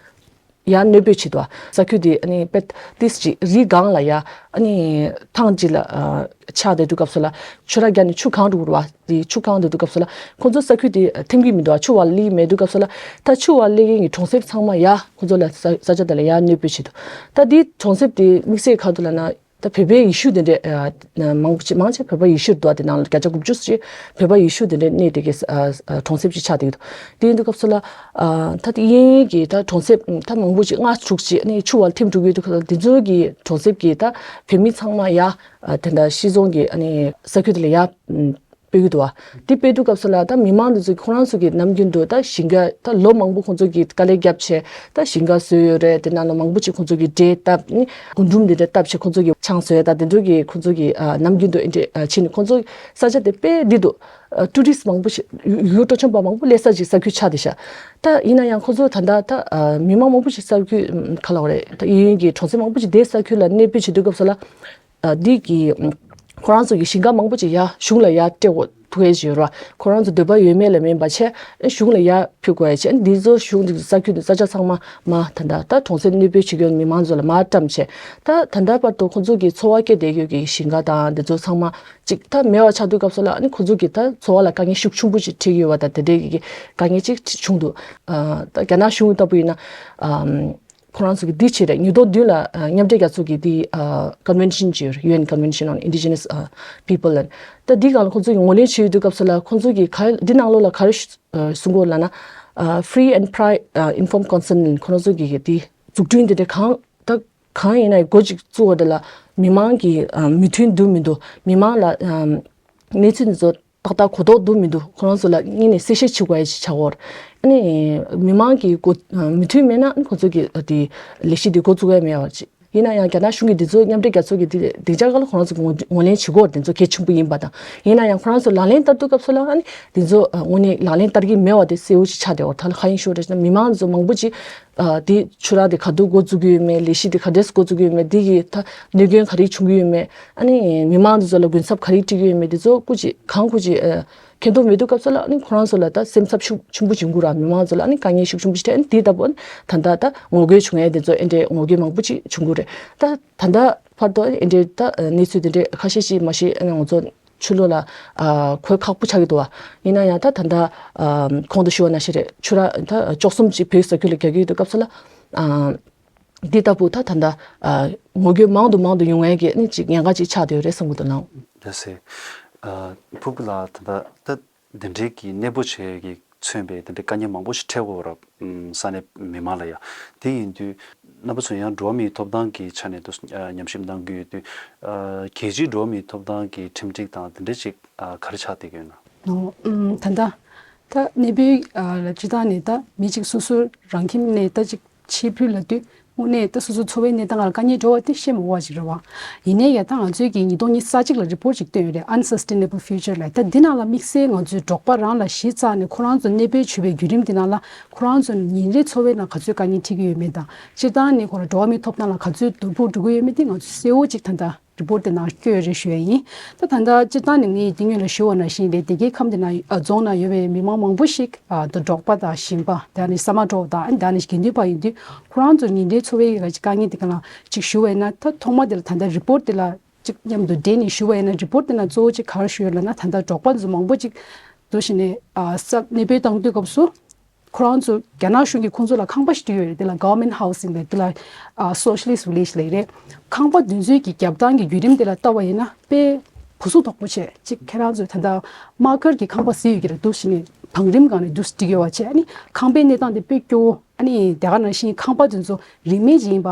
ཡར་གནོད་འབུལ་བྱེད་དོ། ས་ཁུལ་དེ་ཨ་ནི་དཔེ་ཏིས་ཅིག་རི་སྒང་ལ་ཡ་ཨ་ནི་ཐང་ཅིག་ལ་ཨ་ཆགས་བསྡད་དུས་སྐབས་སུ་ལ་ཆུ་རགས་བརྒྱབ་ནས་ཆུ་གང་འགྲོ་གི་རེད་བ། དེ་ཆུ་གང་སྡོད་དུས་སྐབས་སུ་ལ་ཁོང་ཚོ་ས་ཁུལ་དེ་ཐིམ་གྱི་མི་འདུག་ཆུ་བར་སླེབས་མེད་དུས་སྐབས་སུ་ལ། ད་ཆུ་བར་སླེབས་མཁན་གྱི་གྲོང་གསེབ་ཚང་མ་ཡ་ཁོང་ཚོ་ལ་ས་ས་ཆ་དེ་ལ་ཡ་གནོད་འབུལ་བྱེད་དོ། ད་དེ་གྲོང་གསེབ་དེ་དམིགས་བསལ་ག་རེ་འདུག་ལབ་ན། ད་བོད་པའི་ཡེ་ཤུ་དེ་འདྲས་ཨ་མང་པོ་ཅིག་མང་ཆེ་བོད་པ་ཡེ་ཤུ་རེད་འདུག་དེ་ནང་ལ་བརྒྱ་ཆ་དགུ་བཅུ་ཅིག་བོད་པ་ཡེ་ཤུ་དེ་འདྲས་གནས་དེ་གའི་ཨ་ཨ་གྲོང་གསེབ་ཅིག་ཆགས་བསྡད་ཀྱི་འདུག་དེ་ཡིན་དུས་སྐབས་སུ་ལ་ཨ་ད་དེ་གཡས་གཡོན་གྱི་ད་གྲོང་གསེབ་ད་མང་པོ་ཅིག་ལྔ་དྲུག་ཅིག་ཨ་ནི་ཆུ་བར་ཐིམ་འགྲོ་གི་ཡོད་དུས་སྐབས་སུ་ལ། དེ་ཚོ་གི་གྲོང་གསེབ་ཀྱི་ད་བོད་མི་ཚང་མ་ཡ་ཨ་དེ་འདྲ་ཤི་རྫོང་གི་ཨ་ནི་ས་ཁུལ་དེ་ལ་ཡ་ཨ་སྤོ་གི་འདུག་བ། དེ་སྤོ་དུས་སྐབས་སུ་ལ་ད་མི་མང་དེ་ཚོ་ཁོ་རང་ཚོ་གི་ནམ་རྒྱུན་དུ་ད་ཞིང་ཁ་ད་ལོ་མང་པོ་ཁོང་ཚོ་གི་དཀའ་ལས་བརྒྱབ་བྱས་ད་ཞིང་ཁ་བཟོས་ཡོད་རེད། དེ་ནང་ལ་མང་པོ་ཅིག་ཁོང་ཚོ་གི་འབྲས་བཏབ་ནི་རྒུན་འབྲུམ་དེ་འདྲ་བཏབ་བྱས་ཁོང་ཚོ་གི་ཆང་བཟོས། ད་དེ་ཚོ་གི་ཁོང་ཚོ་གི་ཨ་ནམ་རྒྱུན་དུ་ཨེ་འདྲ་ཨ་བྱས་ནས་ཁོང་ཚོ་ས་ཆ་དེ་དཔེ་བདེ་འདུག་ཨ་ཊུ་རི་སི་མང་པོ་ཞིག་ཡུལ་ཡུལ་སྤྲོ་འཆམ་པ་མང་པོ་སླེབས་ས་ཅིག་ས་ཁུལ་ཆགས་བསྡད་ཤག་ད་ཡིན་ན་ཡང་ཁོང་ཚོ་ད་ལྟ་ད་ཨ་མི་མང་མང་པོ་ཞིག་ས་ཁུལ་ཨམ་ག་ལབ་དགོས་རེད། ད་གཡས་གཡོན་གྱི་གྲོང་གསེབ་མང་པོ་ཞིག་དེ་ས་ཁུལ་ལ་གནས་སྤོས་བྱེད་དུས་སྐབས་སུ་ལ། ཨ་འདི་གི་ཨམ་ཁོ་རང་ཚོ་གི་ཞིང་ཁ་མང་པོ་ཅིག་ཡ་གཞུང་ལ་ཡ་སྤྲད་དགོས་ཐུག་ཡས་ཅིག་ཡོད་རེད་བ། ཁོ་རང་ཚོ་འདོད་པ་ཡོད་མེད་ལ་མིན་པ་བྱས་ཨ་གཞུང་ལ་ཡ་ཕུལ་དགོས་ཡས་བྱས། ཨ་འདི་ཚོ་གཞུང་གི་ས་ཁུལ་དུ་ས་ཆ་ཚང་མ་མ་ད་ལྟ་ད་གྲོང་གསེབ་གནས་སྤོས་བྱེད་མཁན་མི་མང་ཚོ་ལ་མ་བཀྲམ་བྱས། ད་ད་ལྟ་བར་དུ་ཁོང་ཚོ་གི་འཚོ་བ་སྐྱེལ་བསྡད་ཡོད་ཀྱི་ཞིང་ཁ་དང་འདི་ཚོ་ཚང་མ་ཅིག་ད་མེད་པ་ཆགས་དུས་སྐབས་སུ་ལ་ཨ་ནི་ཁོ་ཚོ་གི་ད་འཚོ་བ་ལ་དཀའ་ངལ་ཤུགས་ཆེན་པོ་ཅིག་འཕྲད་ཀྱི་ཡོད་པ་དང་དེ་འདྲའི་གི་དཀའ་ངལ་ཅིག་བྱུང་འདུག་ཨ་ད་རྒྱ་ནག་གཞུང་ལྟ་བུ་ཡིན་ན་ཨམ་ཁོ་རང་ཚོ་གི་འདི་བྱས་རེད། ཉིས་སྟོང་བདུན་ལ་ཨ་མཉམ་འབྲེལ་རྒྱལ་ཚོགས་ཀྱི་འདི་ཨ་Convention ཅིག་ཡོད་རེད། ཡུ་ཨེན་Convention on Indigenous ཨ་People ལབ། ད་འདི་སྒང་ལ་ཁོ་ཚོ་གི་ངོས་ལེན་བྱེད་ཡོད་དུས་སྐབས་སུ་ལ་ཁོ་ཚོ་གི་ག་འདི་ནང་ལོགས་ལ་ག་རེ་ཨ་གསུང་གི་ཡོད་ལབ་ན། ཨ་Free and Prior ཨ་Informed Consent ཁོ་རང་ཚོ་གི་འདི་འཛུགས་སྐྲུན་འདི་འདྲ་གང་ད་གང་ཡིན་ན་འགོ་ཅིག་བཙུགས་པ་དེ་ལ་མི་མང་གི་ཨ་མོས་མཐུན་འདུག་མི་འདུག་མི་མང་ལ་ཨ་གནས་ཚུལ་འདི་ཚོ་ཏག་ཏག་གོ་རྟོགས་འདུག་མི་འདུག་ཁོ་རང་ཚོ་ལ་དངོས་ནས་གསལ་བཤད་བྱེད་དགོས་ཡ་ཞིག་ཆགས་ཡོད་རེད། ཨ་ནི་མི་མང་གི་འགོ་མོས་མཐུན་མེད་ན་ཁོ་ཚོ་གི་དེ་ལས་གཞི་དེ་འགོ་བཙུགས་ཡ་མེད་པ་ཅིག་ཡིན་ན་ཡང་རྒྱ་ནག་གཞུང་གིས་འདི་ཚོ་མཉམ་འབྲེལ་རྒྱལ་ཚོགས་ཀྱི་དེ་སྡིངས་ཆ་ཁག་ལ་ཁོ་རང་ཚོ་ངོས་ངོས་ལེན་བྱེད་དགོས་རེད། འདི་ཚོ་གལ་ཆེན་པོ་ཡིན་པ་དང་། ཡིན་ན་ཡང་ཁོ་རང་ཚོ་ལག་ལེན་བསྟར་དུས་སྐབས་སུ་ལ་ཨ་ནི་འདི་ཚོ་དངོས་གནས་ལག་ལེན་བསྟར་གྱི་མེད་པ་དེ་གསལ་བོ་ཞིག་ཆགས་བསྡད་ཡོད་རེད། ད་ལ་གང་ཡིན་ཞུ་རེད་ན་མི་མང་ཚོ་མང་པོ་ཅིག་ཨ་དེ་ཆུ་རགས་དེ་ག་དུས་འགོ་བཙུགས་ཀྱི་ཡོད་མེད། ལས་གཞི་དེ་ག་འདྲས་འགོ་བཙུགས་ཀྱི་ཡོད་མེད། དེ་གི་ད་གནོད་སྐྱོན་ག་རེ་བྱུང་གི་ཡོད་མེད། ཨ་ནི་མི་མང་དེ་ཚོ་ལ་གུན་གསབ་ག་རེ་སྤྲད་ཀྱི་ཡོད་མེད། དེ་ཚོ་སྐུ་མཁྱེན་གང་སྐུ་མཁྱེན་ཨ་མཁྱེན་རྟོགས་མེད་དུས་སྐབས་སུ་ལ་ཨ་ནི་ཁོ་རང་ཚོ་ལ་ད་སེམས་འཚབ་ཤུགས་ཆེན་པོ་བྱུང་གི་ར། མི་མང་ཚོ་ལ་ཨ་ནི་དཀའ་ངལ་ཤུགས་ཆེན་པོ་ཞིག་འཕྲད། ཨ་ནི་དེ་ལྟ་བུ་ཨ་ནི་ད་ལྟ་ད་ངོ་རྒོལ་བྱུང་ཡས་དེ་ཚོ་ཨེ་འདྲས་ངོ་རྒོལ་མང་པོ་ཅིག་བྱུང་གི་རེད། ད་ད་ལྟ་བར་དུ་ཨེ་འདྲས་ད་གནས་ཚུལ་དེ་འདྲས་ཁ་ཤས་ཤིག་མ་གཞི་ཨ་ནི་ང་ཚོ་ཕྱི་ལོགས་ལ་ཨ་གོ་ཁག་པོ་ཆགས་ཀྱི་འདུག་བ། ཡིན་ན་ཡང་ད་ད་ལྟ་ཨ་གོང་དུ་ཞུས་པ་ནང་བཞིན་རེད། ཆུ་རགས་ད་བཅུ་གསུམ་ཅིག་བོད་ས་ཁུལ་ལ་རྒྱག་གི་ཡོད་དུས་སྐབས་སུ་ལ་ཨ་འདི་ལྟ་བུ་ད་ད་ལྟ་ཨ་ངོ་རྒོལ་མང་དུ་མང་དུ་ཡོང་ཡས་ཀྱི་ཨ་ནི་ཅིག་ཉེན་ཁ་ཅིག་ཆགས་བསྡད་ཡོད་རེད་བསམ་གྱི་འདུག་ལགས། ལགས་སེ། ཨ་ཕུར་བུ་ལགས་ད་ལྟ་ད་འདི་འདྲའི་གི་གནས་སྤོ་བྱས་ཀྱི་མཚོན་པའི་དེ་འདྲའི་དཀའ་ངལ་མང་པོ་ཞིག་འཕྲད་ཡོད་རེད། ཨམ་ས་གནས་མི་མང་ལ་ཡ། དེ་ཡིན་དུས་རྣམ་པ་ཚོ་ཡང་འགྲོ་བ་མིའི་ཐོབ་ཐང་གི་ཆ་ནས་དུ་ཨ་ཉམས་ཞིབ་གནང་གི་ཡོད་དུས། ཨ་རྒྱལ་སྤྱིའི་འགྲོ་བ་མིའི་ཐོབ་ཐང་གི་ཁྲིམས་སྒྲིག་དང་དེ་འདྲ་ཅིག་ཨ་ག་རེ་ཆགས་བསྡད་ཀྱི་ཡོད་ན། ཨོ། ཨམ་ད་ལྟ་ད་གནས་སྤོའི་ཨ་ལ་སྤྱིར་བཏང་ནས་ད་མི་གཅིག་སོ་སོ་རང་ཁྱིམ་ནས་ད་ཅིག་ཕྱིར་འབུད་ལབ་དུས་དངོས་གནས་ད་སོ་སོ་འཚོ་བའི་གནས་སྟངས་ལ་དཀའ་ངལ་འགྲོ་བ་དེ་བཤད་མ་དགོས་པ་ཅིག་རེད་བ། ཡིན་ནའི་ཡ་ད་ང་ཚོའི་གི་ཉིས་སྟོང་ཉི་ཤུ་རྩ་གཅིག་ལ་རི་པོར་ཊི་ཅིག་བཏོན་ཡོད་རེད། Unsustainable Future ལབ། ད་འདི་ནང་ལ་དམིགས་བསལ་ང་ཚོའི་འབྲོག་པ་རང་ལ་གཞི་རྩ་ནས་ཁོ་རང་ཚོ་གནས་སྤོ་བྱེད་པའི་བརྒྱུད་རིམ་འདི་ནང་ལ་ཁོ་རང་ཚོ་ཉིན་རེའི་འཚོ་བའི་ནང་ག་ཚོད་དཀའ་ངལ་འཕྲད་ཀྱི་ཡོད་མེད་དང་། སྤྱིར་བཏང་ནས་ཁོ་རང་འགྲོ་བ་མིའི་ཐོབ་ཐང་ལ་ག་ཚོད་བརྡོལ་ཕོག་འགྲོ་གི་ཡོད་མེད་དེ་ང་ཚོས་གསལ་བོ་ཅིག་ད་ལྟ་རི་པོར་ཊི་དེ་ནང་བཀོད་ཡོད་རེད་ཞུ་ཡ་ཡིན། ད་ད་ལྟ་སྤྱིར་བཏང་ནས་ངས་དེ་སྔོན་ལ་ཞུ་བ་ནང་བཞིན་རེད། སྡེ་དགེ་ཁམས་དེ་ནང་ཨ་རྫོང་ནང་ཡོད་པའི་མི་མང་མང་པོ་ཞིག་ཨ་ད་འབྲོག་པ་དང་ཞིང་པ་དེ་ནི་ས་མ་འབྲོག་དང་ཨ་ནི་ད་ནི་དགེ་འདུན་པ་ཡིན་དུས་ཁོ་རང་ཚོ་ཉིན་རེའི་འཚོ་བའི་དཀའ་ངལ་དེ་ག་ལ་ཅིག་ཞུ་བ་ཡིན་ན། ད་ཐོག་མ་དེ་ལ་ད་ལྟ་རི་པོར་ཊི་དེ་ལ་ གཅིག་མཉམ་དུ་འབྲེལ་ནས་ཞུ་བ་ཡིན་ན། རི་པོར་ཊི་དེ་ན་གཙོ་བོ་གཅིག་ག་རེ་ཞུ་ཡོད་ལབ་ན། ད་ལྟ་འབྲོག་པ་ཚོ་མང་པོ་གཅིག་འདུག་བྱས་ནས་ཨ་ས་གནས་སྤོས་བཏང་དུས་སྐབས་སུ། ཁོ་རང་ཚོ་རྒྱ་ནག་གཞུང་གིས་ཁོང་ཚོ་ལ་ཁང་པ་ཞིག་སྤྲད་ཡོད་རེད། དེ་ལ་Government Housing་ལབ། དེ་ལ་ཨ་Socialist Village་ལབ་རེད། ཁང་པ་དེ་ཚོའི་གི་རྒྱབ་ཐང་གི་བརྒྱུད་རིམ་དེ་ལ་ལྟ་བ་ཡིན་ན་དཔེ་ཕུན་སུམ་ཚོགས་པོ་བྱས། གཅིག་ཁྱེད་རང་ཚོས་ད་ལྟ་དམག་སྒར་གྱི་ཁང་པ་ཟེར་ཡོད་ཀྱི་རེད། འདུག་བྱས་ནས་བང་རིམ་སྒང་ནས་འདུག་སྒྲིག་ཡོད་པ་བྱས། ཨ་ནི་ཁང་པའི་གནས་སྟངས་དེ་དཔེ་སྐྱོ་བོ། ཨ་ནི་དེ་ག་ནང་བཞིན་ཁང་པ་དེ་ཚོ་རིན་མེད་ཅིག་ཡིན་པ།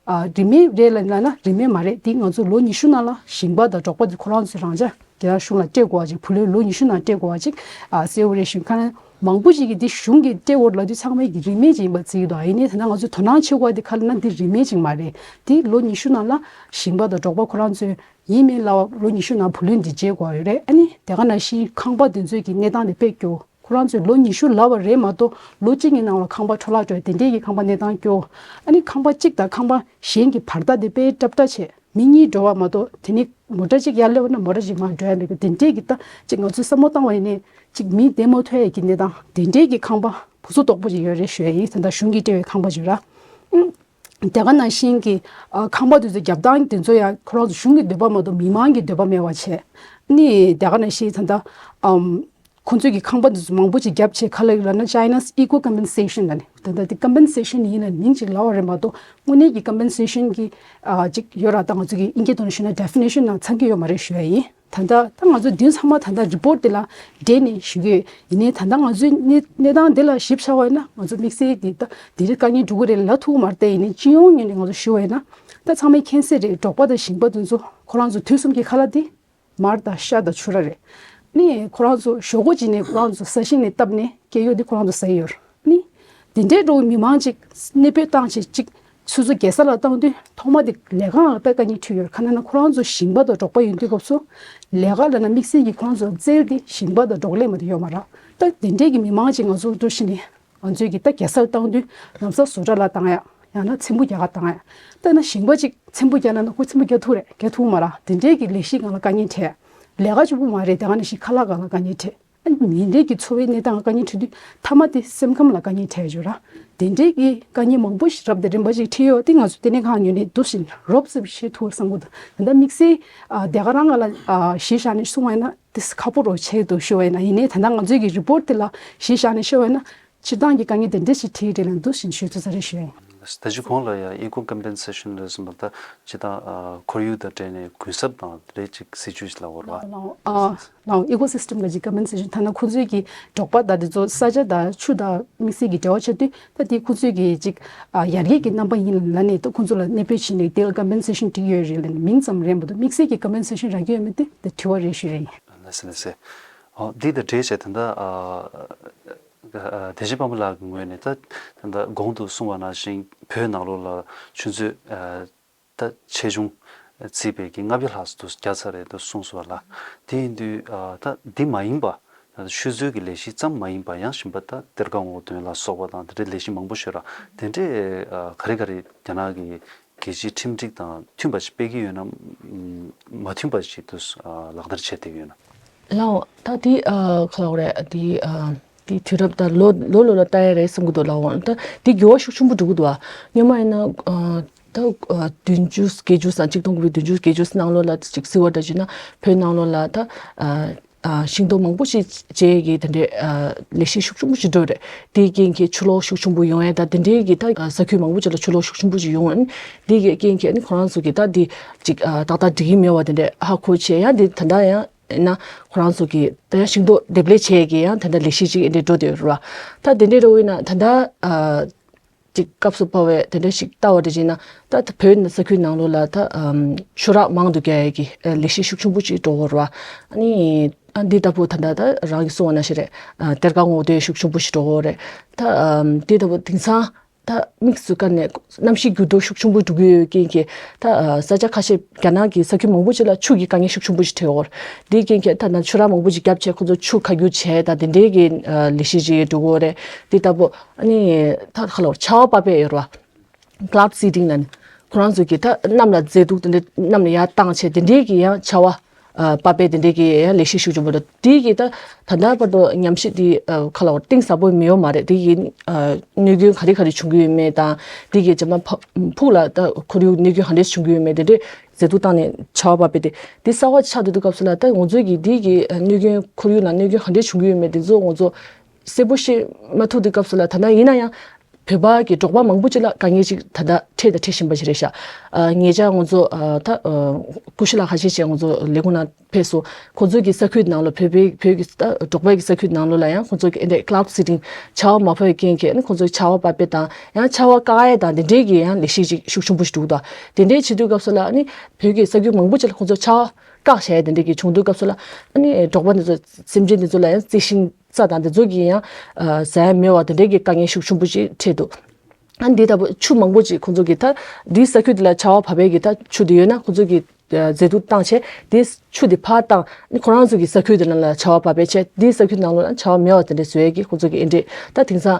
ཨ་རིན་མེད་རེད་ལབ་ན་ན་རིན་མེད་མ་རེད། དེ་ང་ཚོ་ལོ་ཉི་ཤུ་ནང་ལ་ཞིང་པ་དང་འབྲོག་པ་དེ་ཁོ་རང་ཚོས་རང་འཇགས་རྒྱ་ནག་གཞུང་ལ་སྤྲད་དགོས་པ་ཅིག་བུ་ལོན་ལོ་ཉི་ཤུ་ནང་སྤྲད་དགོས་པ་ཅིག་ཨ་གསལ་བོ་རེད། གཞུང་ཁང་མང་པོ་ཞིག་གིས་འདི་གཞུང་གིས་སྤྲད་དགོས་ལབ་དུས་ཚང་མས་ཀྱི་རིན་མེད་ཅིག་ཡིན་པ་བརྩི་གི་འདུག་ཨ་ཡིན་ནའི་ད་ལྟ་ང་ཚོས་དོ་སྣང་བྱེད་དགོས་པ་དེ་ག་ལབ་ན་འདི་རིན་མེད་ཅིག་མ་རེད། དེ་ལོ་ཉི་ཤུ་ནང་ལ་ཞིང་པ་དང་འབྲོག་པ་ཁོ་རང་ཚོས་ཡིན་མིན་ལབ་པ་ལོ་ཉི་ཤུ་ནང་བུ་ལོན་འདི་འཇལ་དགོས་ཡོད་རེད། ཨ་ནི་དེ་ག་ནང་བཞིན་ཁང་པ་དེ་ཚོའི་གི་གནས་སྟངས་དེ་དཔེ་སྐྱོ། ཁོ་རང་ཚོས་ལོ་ཉི་ཤུ་ལབ་པ་རེད་མ་གཏོགས་ལོ་གཅིག་གི་ནང་ལ་ཁང་པ་འཕྲོ་བརླག་འགྲོ་ཡ་དེ་འདྲའི་གི་ཁང་པ་གནས་སྟངས་སྐྱོ། ཨ་ནི་ཁང་པ་གཅིག་དང་ཁང་པ་གཞན་གྱི་བར་ཐག་དེ་དཔེ་ཀྲབ་ཀྲ་བྱས། མི་གཉིས་འགྲོ་བ་མ་གཏོགས་དེ་ནི་མོ་ཊ་གཅིག་ཡར་སླེབས་ན་མོ་ཊ་གཅིག་མར་འགྲོ་ཡ་མེད་པ་དེ་འདྲའི་གི་ད་ཅིག་ང་ཚོས་བསམ་བློ་བཏང་བ་ཡིན་ནའི་ཅིག་མི་བདེ་མོ་ཐོན་ཡ་གི་གནས་སྟངས་དེ་འདྲའི་གི་ཁང་པ་ཕུན་སུམ་ཚོགས་པོ་ཅིག་ཡོད་རེད་ཞུ་ཡ་ཡིན། ད་ལྟ་གཞུང་གིས་སྤྲད་པའི་ཁང་པ་ཅིག་ར། ཨུམ། དེ་ག་ནང་བཞིན་གྱི་ཨ་ཁང་པ་དེ་ཚོ་རྒྱབ་ཐང་དེ་ཚོ་ཡང་ཁོ་རང་ཚོ་གཞུང་གི་འདོད་པ་མ་གཏོགས་མི་མང་གི་འདོད་པ་མེད་པ་བྱས། ནི་དེ་ག་ནང་བཞིན་ད་ལྟ་ཨམ་ཁོང་ཚོས་ཀྱི་ཁང་པ་དེ་ཚོ་མང་པོ་ཅིག་བརྒྱབ་བྱས་ག་ལ་ལབ་ན་China's equal compensation་ལབ་ནས། ད་ལྟ་དེ་compensation་ཡིན་ན་མིང་ཅིག་ལབ་པ་རེད་མ་གཏོགས་དངོས་གནས་ཀྱི་compensation་གི་ཨ་ཅིག་ཡོད་ར། ད་ང་ཚོ་གི་ཨིན་སྐད་ཐོག་ནས་ཞུས་ན་definition་ནང་ཚང་གི་ཡོད་མ་རེད་ཞུ་ཡ་ཡིན། ད་ལྟ་ད་ང་ཚོ་འདི་ཚང་མ་ད་ལྟ་རི་པོར་ཊི་དེ་ལ་འབྲེལ་ནས་ཞུ་གི་ཡོད། ཡིན་ནའི་ད་ལྟ་ང་ཚོའི་གནས་གནས་སྟངས་འདི་ལ་གཞིབ་བྱ་བ་ཡིན་ན་ང་ཚོ་དམིགས་བསལ་འདི་ད་འདི་རིགས་དཀའ་ངལ་འགྲོ་གི་རེད་ལབ་ཐུབ་ཀྱི་མ་རེད་དེ། ཡིན་ནའི་སྤྱི་ཡོངས་ངོས་ནས་ང་ཚོ་ཞུ་བ་ཡིན་ན་ད་ཚང་མས་མཁྱེན་གསལ་རེད། འབྲོག་པ་དང་ཞིང་པ་དེ་ཚོ་ཁོ་རང་ཚོ་དུས་གསུམ་གྱི་ཁ་ལག་འདི་མར་དང་ཤ་དང་ཕྱུར་ར་རེད། ནི་ཁོ་རང་ཚོ་ཞོགས་པ་གཅིག་ནས་ཁོ་རང་ཚོ་ཟ་ཞིང་ནས་བཏབ་ནས་སྐྱེ་ཡོད་དེ་ཁོ་རང་ཚོ་ཟ་ཡི་ཡོད་རེད། ནི་དེ་འདྲའི་འགྲོ་བའི་མི་མང་ཅིག་གནས་སྤོས་བཏང་བྱས་ཅིག་སོ་སོ་རྒྱལ་ས་ལ་བཏང་དུས་ཐོག་མ་དེ་ལས་ཀའང་དཔེ་དཀའ་ངལ་འཕྲད་ཡོད་རེད། ག་ན་ན་ཁོ་རང་ཚོ་ཞིང་པ་དང་འབྲོག་པ་ཡིན་དུས་སྐབས་སུ་ལས་ཀ་ལ་ན་དམིགས་བསལ་གྱི་ཁོ་རང་ཚོ་རྩལ་དེ་ཞིང་པ་དང་འབྲོག་ལས་མ་གཏོགས་ཡོད་མ་རེད། ད་དེ་འདྲའི་གི་མི་མང་ཅིག་ང་ཚོ་འགྲོ་ཞིང་ནས་ང་ཚོས་ཀྱི་ད་རྒྱལ་སར་བཏང་དུས་ལམ་སང་བཟོ་གྲྭ་ལ་བཏང་ཡ། ཡང་ན་ཚེམ་བུ་རྒྱག་ག་བཏང་ཡ། ད་ན་ཞིང་པ་ཅིག་ཚེམ་བུ་རྒྱག་ན་ན་ཁོ་ཚེམ་བུ་རྒྱག་ཐུབ་རེད། རྒྱག་ཐུབ་མ་རེད། དེ་འདྲའི་གི་ལས་གཞི་སྒང་ལ་དཀའ་ངལ་འཕྲད། ལས་ཀ་གཅིག་པུ་མ་རེད། དེ་ག་ནང་བཞིན་ཁ་ལག་སྒང་ལ་དཀའ་ངལ་འཕྲད། ཨ་ནི་ཉིན་རེ་གི་འཚོ་བའི་གནས་སྟངས་ལ་དཀའ་ངལ་འཕྲད་དུས་མཐའ་མ་དེ་སེམས་ཁམས་ལ་དཀའ་ངལ་འཕྲད་ཡོད་ར། དེ་འདྲའི་གི་དཀའ་ངལ་མང་པོ་ཞིག་རབ་དང་རིམ་པ་ཞིག་འཕྲད་ཡོད་དེ་ང་ཚོ་ལྟེ་གནས་ཁང་ཉོས་ནས་འདུག་བཞིན་རོབ་ཙམ་ཤེས་ཐུབ་བསམ་གི་འདུག་ད་ལྟ་དམིགས་བསལ་ཨ་དེ་ག་རང་ང་ལ་ཨ་གཞི་བཞག་ནས་གསུང་བ་ཡིན་ན་དེ་ཁག་པོ་རོ་ཆེ་འདུག་ཞུ་བ་ཡིན་ན། ཡིན་ནའི་ད་ལྟ་ང་ཚོའི་གི་རི་པོར་ཊི་དེ་ལ་གཞི་བཞག་ནས་ཞུ་བ་ཡིན་ན། སྤྱིར་བཏང་གི་དཀའ་ངལ་དེ་འདྲ་ཞིག་འཕྲད་ཀྱི་རེད་ལབ་འདུག་བཞིན་ཞུས་ཚུལ་ཙ་རེ་ཞུ་ཡ་ཡིན། ད་ཅི་གོང་ལ་ཡང་equal compensation་རེད་ཟེར་བ་ད་ཅི་ད་ཁོར་ཡུག་དང་འབྲེལ་ནས་གུན་གསབ་དང་དེ་འདྲའི་ཅིག་སྲིད་ཇུས་ཤིག་ལ་འོར་བ། ལའོ་ཨ་ལའོ་equal system་ག་ཅིག་compensation་ཐ་ན་ཁོ་ཚོའི་གི་འབྲོག་པ་དང་དེ་ཚོ་ས་ཆ་དང་ཆུ་དང་དམིགས་བསལ་གྱི་འབྲེལ་བ་ཆགས་དུས་ད་དེ་ཁོ་ཚོའི་གི་ཅིག་ཨ་ཡར་རྒྱས་ཀྱི་རྣམ་པ་ཡིན་ལབ་ནས་ད་ཁོ་ཚོ་ལ་གནས་སྤོས་བྱས་ནས་དེ་ལ་compensation་སྤྲད་ཀྱི་ཡོད་རེད་ལབ་ནས་མིང་ཙམ་རེད་མ་གཏོགས་དམིགས་བསལ་གྱི་compensation་རག་གི་ཡོད་མེད་དེ་དེ་དྲི་བ་རེད་ཞུ་ཡ་ཡིན། ལགས་སེ་ལགས་སེ། ཨོ་འདི་དང་འབྲེལ་བྱས་ད་ལྟ་ཨ། བདེ་ཆེན་དཔལ་མོ་ལགས་ཀྱི་ངོས་ནས་ད་ད་ལྟ་གོང་དུ་གསུངས་པ་ནང་བཞིན་བོད་ནང་ལོགས་ལ་ཆུ་མཛོད་ད་ཆེ་ཆུང་བརྩིས་པའི་གི་ལྔ་བརྒྱ་ལྷག་ཙམ་དུ་བརྒྱབ་ཚར་རེད་དུ་གསུངས་སོང་བ་ལ། དེ་ཡིན་དུས་ད་འདི་མ་ཡིན་པ་ཆུ་མཛོད་ཀྱི་ལས་གཞི་ཙམ་མ་ཡིན་པ་ཡང་གཞན་པ་ད་གཏེར་ཁ་སྔོག་འདོན་ལ་སོགས་པ་དང་དེ་འདྲའི་ལས་གཞི་མང་པོ་ཞིག་ཡོད་ར། དེ་འདྲའི་ག་རེ་ག་རེ་རྒྱ་ནག་གི་རྒྱལ་སྤྱིའི་ཁྲིམས་སྒྲིག་དང་མཐུན་པ་ཞིག་སྤེལ་གྱི་ཡོད་ན་མ་མཐུན་པ་ཞིག་ཏུ་ལག་བསྟར་བྱས་བསྡད་ཡོད་ན། ལའོ་ད་དེ་ཨ་ག་ལབ་དགོས་རེད། དེ་ཨ་དེ་དུས་རབས་ད་ལོ་ལོ་ལོ་ལ་ལྟ་ཡ་རེད་བསམ་གྱི་འདུག་ལའོ། ད་དེ་འགྱུར་བ་ཤུགས་ཆེན་པོ་འགྲོ་གི་འདུག་ཨ། སྔོན་མ་ཡིན་ན་ཨ་ད་ཨ་བདུན་ཅུ་བརྒྱད་ཅུ་སང་གཅིག་སྟོང་དགུ་བརྒྱ་བདུན་ཅུ་བརྒྱད་ཅུ་ནང་ལོགས་ལ་ཅིག་གཟིགས་པ་འདྲ་བྱས་ན་བོད་ནང་ལོགས་ལ་ད་ཨ། ཨ་ཤིང་ཏོག་མང་པོ་ཞིག་བྱས་ཀྱི་དེ་འདྲའི་ཨ་ལས་གཞི་ཤུགས་ཆེན་པོ་ཞིག་འགྲོ་རེད། དེའི་རྐྱེན་གྱིས་ཆུ་ལོག་ཤུགས་ཆེན་པོ་ཡོང་ཡས་དང་དེ་འདྲའི་གི་ད་ས་ཁུལ་མང་པོ་ཅིག་ལ་ཆུ་ལོག་ཤུགས་ཆེན་པོ་ཞིག་ཡོང་ཡས། དེའི་གི་རྐྱེན་གྱིས་ཨ་ནི་ཁོ་རང་ཚོ་གི་ད་དེ་ཅིག་ཨ་ཏག་ཏག་འགྲིག་གི་མེད་པ་དེ་འདྲའི་ཧ་གོ་བྱས། ཡང་དེ་ད་ལྟ་ཡང་ཡིན་ན་ཁོ་རང་ཚོ་གི་ད་ཡང་ཤིང་ཏོག་འདེབས་ལས་བྱས་ཀྱི་ཡང་ད་ལྟ་ལས་གཞི་ཅིག་འདྲ་འགྲོ་བསྡད་ཡོད་རེད་བ། ད་དེ་འདྲའི་འགྲོ་ཡིན་ན་ད་ལྟ་ཨ། ཅིག་སྐབས་སུ་བབས་པའི་དེ་འདྲ་ཞིག་ལྟ་བ་དེ་བྱས་ན་ད་བོད་ནི་ས་ཁུལ་ནང་ལོགས་ལ་ད་ཨམ་ཆུ་རགས་མང་དུ་རྒྱག་ཡས་ཀྱི་ཨ་ལས་གཞི་ཤུགས་ཆེན་པོ་ཅིག་འགྲོ་གི་ཡོད་རེད་བ། ཨ་ནི་ཨ་འདི་ལྟ་བུ་ད་ལྟ་ད་རང་གིས་གསུངས་པ་ནང་བཞིན་རེད། ཨ་གཏེར་ཁ་སྔོག་འདོན་ཤུགས་ཆེན་པོ་ཞིག་འགྲོ་གི་ཡོད་རེད། ད་ཨམ་འདི་ལྟ་བུ་དེང་སང་ད་དམིགས་སུ་བཀར་ནས་གནམ་གཤིས་འགྱུར་ལྡོག་ཤུགས་ཆེན་པོ་འགྲོ་གི་ཡོད་རྐྱེན་གྱིས་ད་ཨ་ས་ཆ་ཁ་ཤས་རྒྱ་ནག་གི་ས་ཁུལ་མང་པོ་ཅིག་ལ་ཆུ་གི་དཀའ་ངལ་ཤུགས་ཆེན་པོ་ཞིག་འཕྲད་ཡོད་རེད། དེའི་རྐྱེན་གྱིས་ད་ནང་ཆུ་རགས་མང་པོ་ཅིག་བརྒྱབ་བྱས་ཁོ་ཚོ་ཆུ་ཁ་བསྒྱུར་བྱས་ད་དེ་འདྲའི་གི་ཨ་ལས་གཞི་ཅིག་འགྲོ་གི་ཡོད་རེད། དེ་ལྟ་བུ་ཨ་ནི་ད་ཁ་ལོར་ཆར་པ་དཔེ་ཡོད་རེད་བ། Cloud seeding་ལབ་ནས་ཁོ་རང་ཚོ་གིས་ད་གནམ་ལ་མཛེས་སྡུག་དེ་འདྲ་གནམ་ལ་ཡར་བཏང་བྱས་དེ་འདྲའི་གི་ཡང་ཆར་པ་ པ་པའི་དེ་འདྲའི་གི་ཡང་ལས་གཞི་ཤུགས་ཆེན་པོ་འདུག་དེ་གི་ད་ད་ལྟ་བར་དུ་ཉམས་ཞིབ་དེ་ཁ་ལ་བར་གཏིང་ཟབ་པོ་མི་ཡོང་མ་རེད། དེ་གི་གནོད་སྐྱོན་ག་རེ་ག་རེ་བྱུང་གི་ཡོད་མེད་དང་། དེ་གི་རྗེས་མ་ཕ་ཕུགས་ལ་ད་ཁོར་ཡུག་གནོད་སྐྱོན་ག་འདྲས་བྱུང་གི་ཡོད་མེད་དེ་འདྲས་མཛེས་སྡུག་བཏང་ནས་བྱ་བ་པ་པའི་དེ་དེ་གསར་བ་ཆགས་བསྡད་དུས་སྐབས་སུ་ལ། ད་ང་ཚོས་ཀྱི་དེ་གི་གནོད་སྐྱོན་ཁོར་ཡུག་ལ་གནོད་སྐྱོན་ག་འདྲས་བྱུང་གི་ཡོད་མེད་དེ་ཚོ་ང་ཚོ་གསལ་པོ་ཤེས་མ་ཐུབ་དུས་སྐབས་སུ་ལ། ད་ལྟ་ཡིན་ན་ཡང་བོད་པ་གི་འབྲོག་པ་མང་པོ་ཅིག་ལ་དཀའ་ངལ་ཅིག་ད་ལྟ་འཕྲད་དང་འཕྲད་བཞིན་པ་ཞིག་རེད་ཤག་ཨ་ཉེ་ཆར་ང་ཚོ་ཨ་ད་ཨ་ཀུ་ཤུ་ལ་ཁ་ཤས་ཤིག་ང་ཚོ་ལས་ཁུངས་ནང་ཕེབས་སོང་། ཁོང་ཚོ་གི་ས་ཁུལ་ནང་ལ་བོད་པའི་བོད་ཀྱི་ད་འབྲོག་པའི་གི་ས་ཁུལ་ནང་ལོགས་ལ་ཡང་ཁོང་ཚོ་གི་ཨེ་འདྲའི་ཀླའུཌ་སི་ཊིང་ཆར་པ་མ་ཕབ་པའི་རྐྱེན་གྱིས་ཨ་ནི་ཁོང་ཚོ་ཆར་པ་བབས་པ་དང་ཡང་ཆར་པ་བཀག་ཡས་དང་དེ་འདྲའི་གི་ཡང་ལས་གཞི་ཅིག་ཤུགས་ཆེན་པོ་ཞིག་འདུག་ད་དེ་འདྲའི་བྱེད་དུས་སྐབས་སུ་ལ་ཨ་ནི་བོད་ཀྱི་ས་ཁུལ་མང་པོ་ཅིག་ལ་ཁོང་ཚོ་ཆར་པ་བཀག་བྱས་དེ་འདྲའི་གི་བྱུང་དུས་སྐབས་སུ་ལ་ཨ་ནི་འབྲོག་པ་འདི་ཚོ་སེམས་ཅན་འདི་ཚོ་ལ་ཡང་རྩི་ཤིང་རྩྭ་དང་དེ་ཚོ་གི་ཡང་ཟ་ཡ་མེད་པ་དེ་འདྲའི་གི་དཀའ་ངལ་ཤུགས་ཆེན་པོ་ཅིག་འཕྲད་འདུག་ཨ་འདི་ལྟ་བུ་ཆུ་མང་པོ་ཅིག་ཁོང་ཚོ་གི་ད་འདིའི་ས་ཁུལ་འདི་ལ་ཆར་པ་བབས་པའི་གི་ད་ཆུ་དེ་ཡོད་ན་ཁོང་ཚོ་གི་མཛེས་སྡུག་བཏང་བྱས་དེ་ཆུ་དེ་ཕར་བཏང་ནི་ཁོ་རང་ཚོ་གི་ས་ཁུལ་དེ་ནང་ལ་ཆར་པ་བབས་པའི་ཆེད་དེའི་ས་ཁུལ་ནང་ལོགས་ལ་ཆར་པ་མེད་པ་དེ་འདྲ་བཟོ་ཡས་ཀྱི་ཁོང་ཚོ་གི་ཨེ་འདྲས་ད་དེང་སང་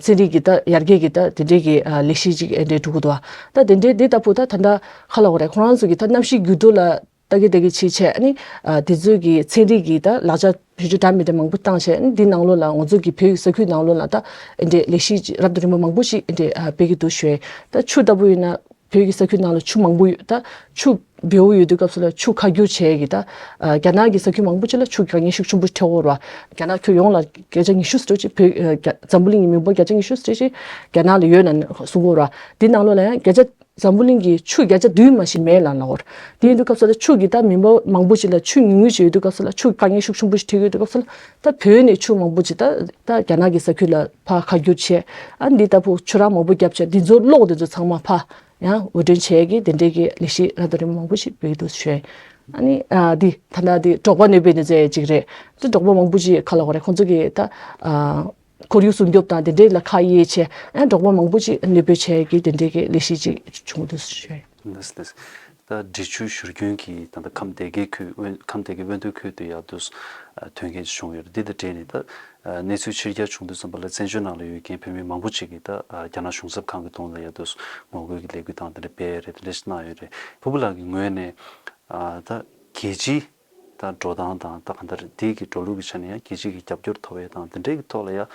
ཚན་རིག་གི་ད་ཡར་རྒྱས་ཀྱི་ད་དེ་འདྲས་ཀྱི་ལས་གཞི་ཅིག་ཨེ་འདྲས་འགྲོ་གི་འདུག་ད་དེ་འདྲས་དེ་ལྟ་བུ་ད་ད་ལྟ་ཁ་ལ་འོ་རེད། ཁོ་རང་ཚོ་གི་ད་གནམ་གཤིས་འགྱུར་ལྡོག་ལ་ལྟ་གི་ལྟ་གི་བྱེད་བྱས་ཨ་ནི་ཨ་དེ་ཚོའི་གི་ཚན་རིག་གི་ད་ལག་ཆ་བེད་སྤྱོད་འདྲ་མི་འདྲ་མང་པོ་བཏང་བྱས་ཨ་ནི་འདི་ནང་ལོགས་ལ་ང་ཚོ་གི་བོད་ཀྱི་ས་ཁུལ་ནང་ལོགས་ལ་ད་ཨེ་འདྲས་ལས་གཞི་ཅིག་རབ་དང་རིམ་པ་མང་པོ་ཞིག་ཨེ་འདྲས་ཨ་སྤེལ་གི་འདུག་ཞུ་ཡས། ད་ཆུ་ལྟ་བུ་ཡིན་ན་བོད་ཀྱི་ས་ཁུལ་ནང་ལ་ཆུ་མང་པོ་ཡོད། ད་ཆུ་བེའུ་ཡོད་དུས་སྐབས་སུ་ལ་ཆུ་ཁ་བསྒྱུར་བྱས་ཀྱི་ད་ཨ་རྒྱ་ནག་གི་ས་ཁུལ་མང་པོ་ཅིག་ལ་ཆུ་དཀའ་ངལ་ཤུགས་ཆེན་པོ་འཕྲད་ཡོད་རེད་བ། རྒྱ་ནག་ཁྱོན་ཡོངས་ལ་བརྒྱ་ཆ་ཉི་ཤུ་ཙམ་ཅིག་བོད་ཨ་རྒྱ་འཛམ་བུ་གླིང་གི་མི་འབོར་བརྒྱ་ཆ་ཉི་ཤུ་ཙམ་ཅིག་རྒྱ་ནག་ལ་ཡོད་ན་གསུང་གི་ཡོད་རེད་བ། འདི་ནང་ལོགས་ལ་ཡང་བརྒྱ་ཆ་འཛམ་བུ་གླིང་གི་ཆུ་བརྒྱ་ཆ་བདུན་མ་ཞིག་མེད་ལ་ལ་འོར། དེ་ཡིན་དུས་སྐབས་སུ་ལ་ཆུ་གི་ད་མི་འབོར་མང་པོ་ཞིག་ལ་ཆུ་ཉུང་ཉུང་ཞིག་ཡོད་དུས་སྐབས་སུ་ལ་ཆུ་དཀའ་ངལ་ཤུགས་ཆེན་པོ་ཞིག་འཕྲད་ཀྱི་ཡོད་དུས་སྐབས་སུ་ལ་ད་བོད་ནས་ཆུ་མང་པོ་ཞིག་ད་ད་རྒྱ་ནག་གི་ས་ཁུལ་ལ་ཕར་ཁ་བསྒྱུར་བྱས། ཨ་འདི་ལྟ་བུ་ཆུ་རགས་མང་པོ་བརྒྱབ་བྱས་འདི་ཚོ་གློག་འདི་ཚོ་ཚང་མ་ཕར་ཡང་འོར་འདྲེན་བྱས་ཀྱི་དེ་འདྲའི་གི་ལས་གཞི་རབ་དང་རིམ་པ་མང་པོ་ཞིག་སྤེལ་གྱི་འདུག་ཞུ། ཨ་ནི་ཨ་འདི་ད་ལྟ་འདི་འབྲོག་པ་གནོད་པའི་འདི་ཚོ་ཡང་གཅིག་རེད། འདི་འབྲོག་པ་མང་པོ་ཞིག་ག་ལ་འོ་རེད། ཁོང་ཚོ་གི་ད་ཨ། ཁོར་ཡུག་སྲུང་སྐྱོབ་དང་དེ་འདྲའི་ལ་ཁག་དབྱེ་བྱས་ཨ་འབྲོག་པ་མང་པོ་ཅིག་གནོད་པ་བྱས་ཀྱི་དེ་འདྲའི་གི་ལས་གཞི་ཅིག་བྱུང་འདུག་ཞུ། ལགས་ལགས། ད་འབྲི་ཆུ་བཞུར་རྒྱུན་གྱི་ད་ལྟ་ཁམས་སྡེ་དགེ་ཁུལ་དབོན་ཁམས་སྡེ་དགེ་དབོན་སྟོད་ཁུལ་དུ་ཡག་ཏུ་ཐོན་མཁན་ཅིག་བྱུང་ཡོད་རེད། འདི་དང་འབྲེལ་ནས་ད་གནས་ཚུལ་ཕྱི་རྒྱལ་བྱུང་དུས་ཙམ་པ་ལ་བཙན་བྱོལ་ནང་ལ་ཡོད་མཁན་བོད་མི་མང་པོ་ཅིག་གིས་ད་རྒྱ་ནག་གཞུང་ཚབ་ཁང་གི་གདོང་ལ་ཡག་ཏུ་ངོ་རྒོལ་གྱི་ལས་འགུལ་དང་དེ་འདྲ་སྤེལ་ཡོད་རེད། དེ་འདྲ་ཞིག་གནང་ཡོད་རེད། ཕུར་བུ་ལགས་ཀྱི་ངོས་ནས་ད་རྒྱལ་སྤྱི་ད་འགྲོ་སྟངས་དང་ད་གང་ལྟར་དེ་གི་འགྲོ་ལུགས་ཀྱི་ཆ་ནས་ཡང་རྒྱལ་སྤྱི་གི་རྒྱབ་སྐྱོར་ཐོབ་ཡས་དང་དེ་འདྲའི་གི་ཐོག་ལ་ཡང་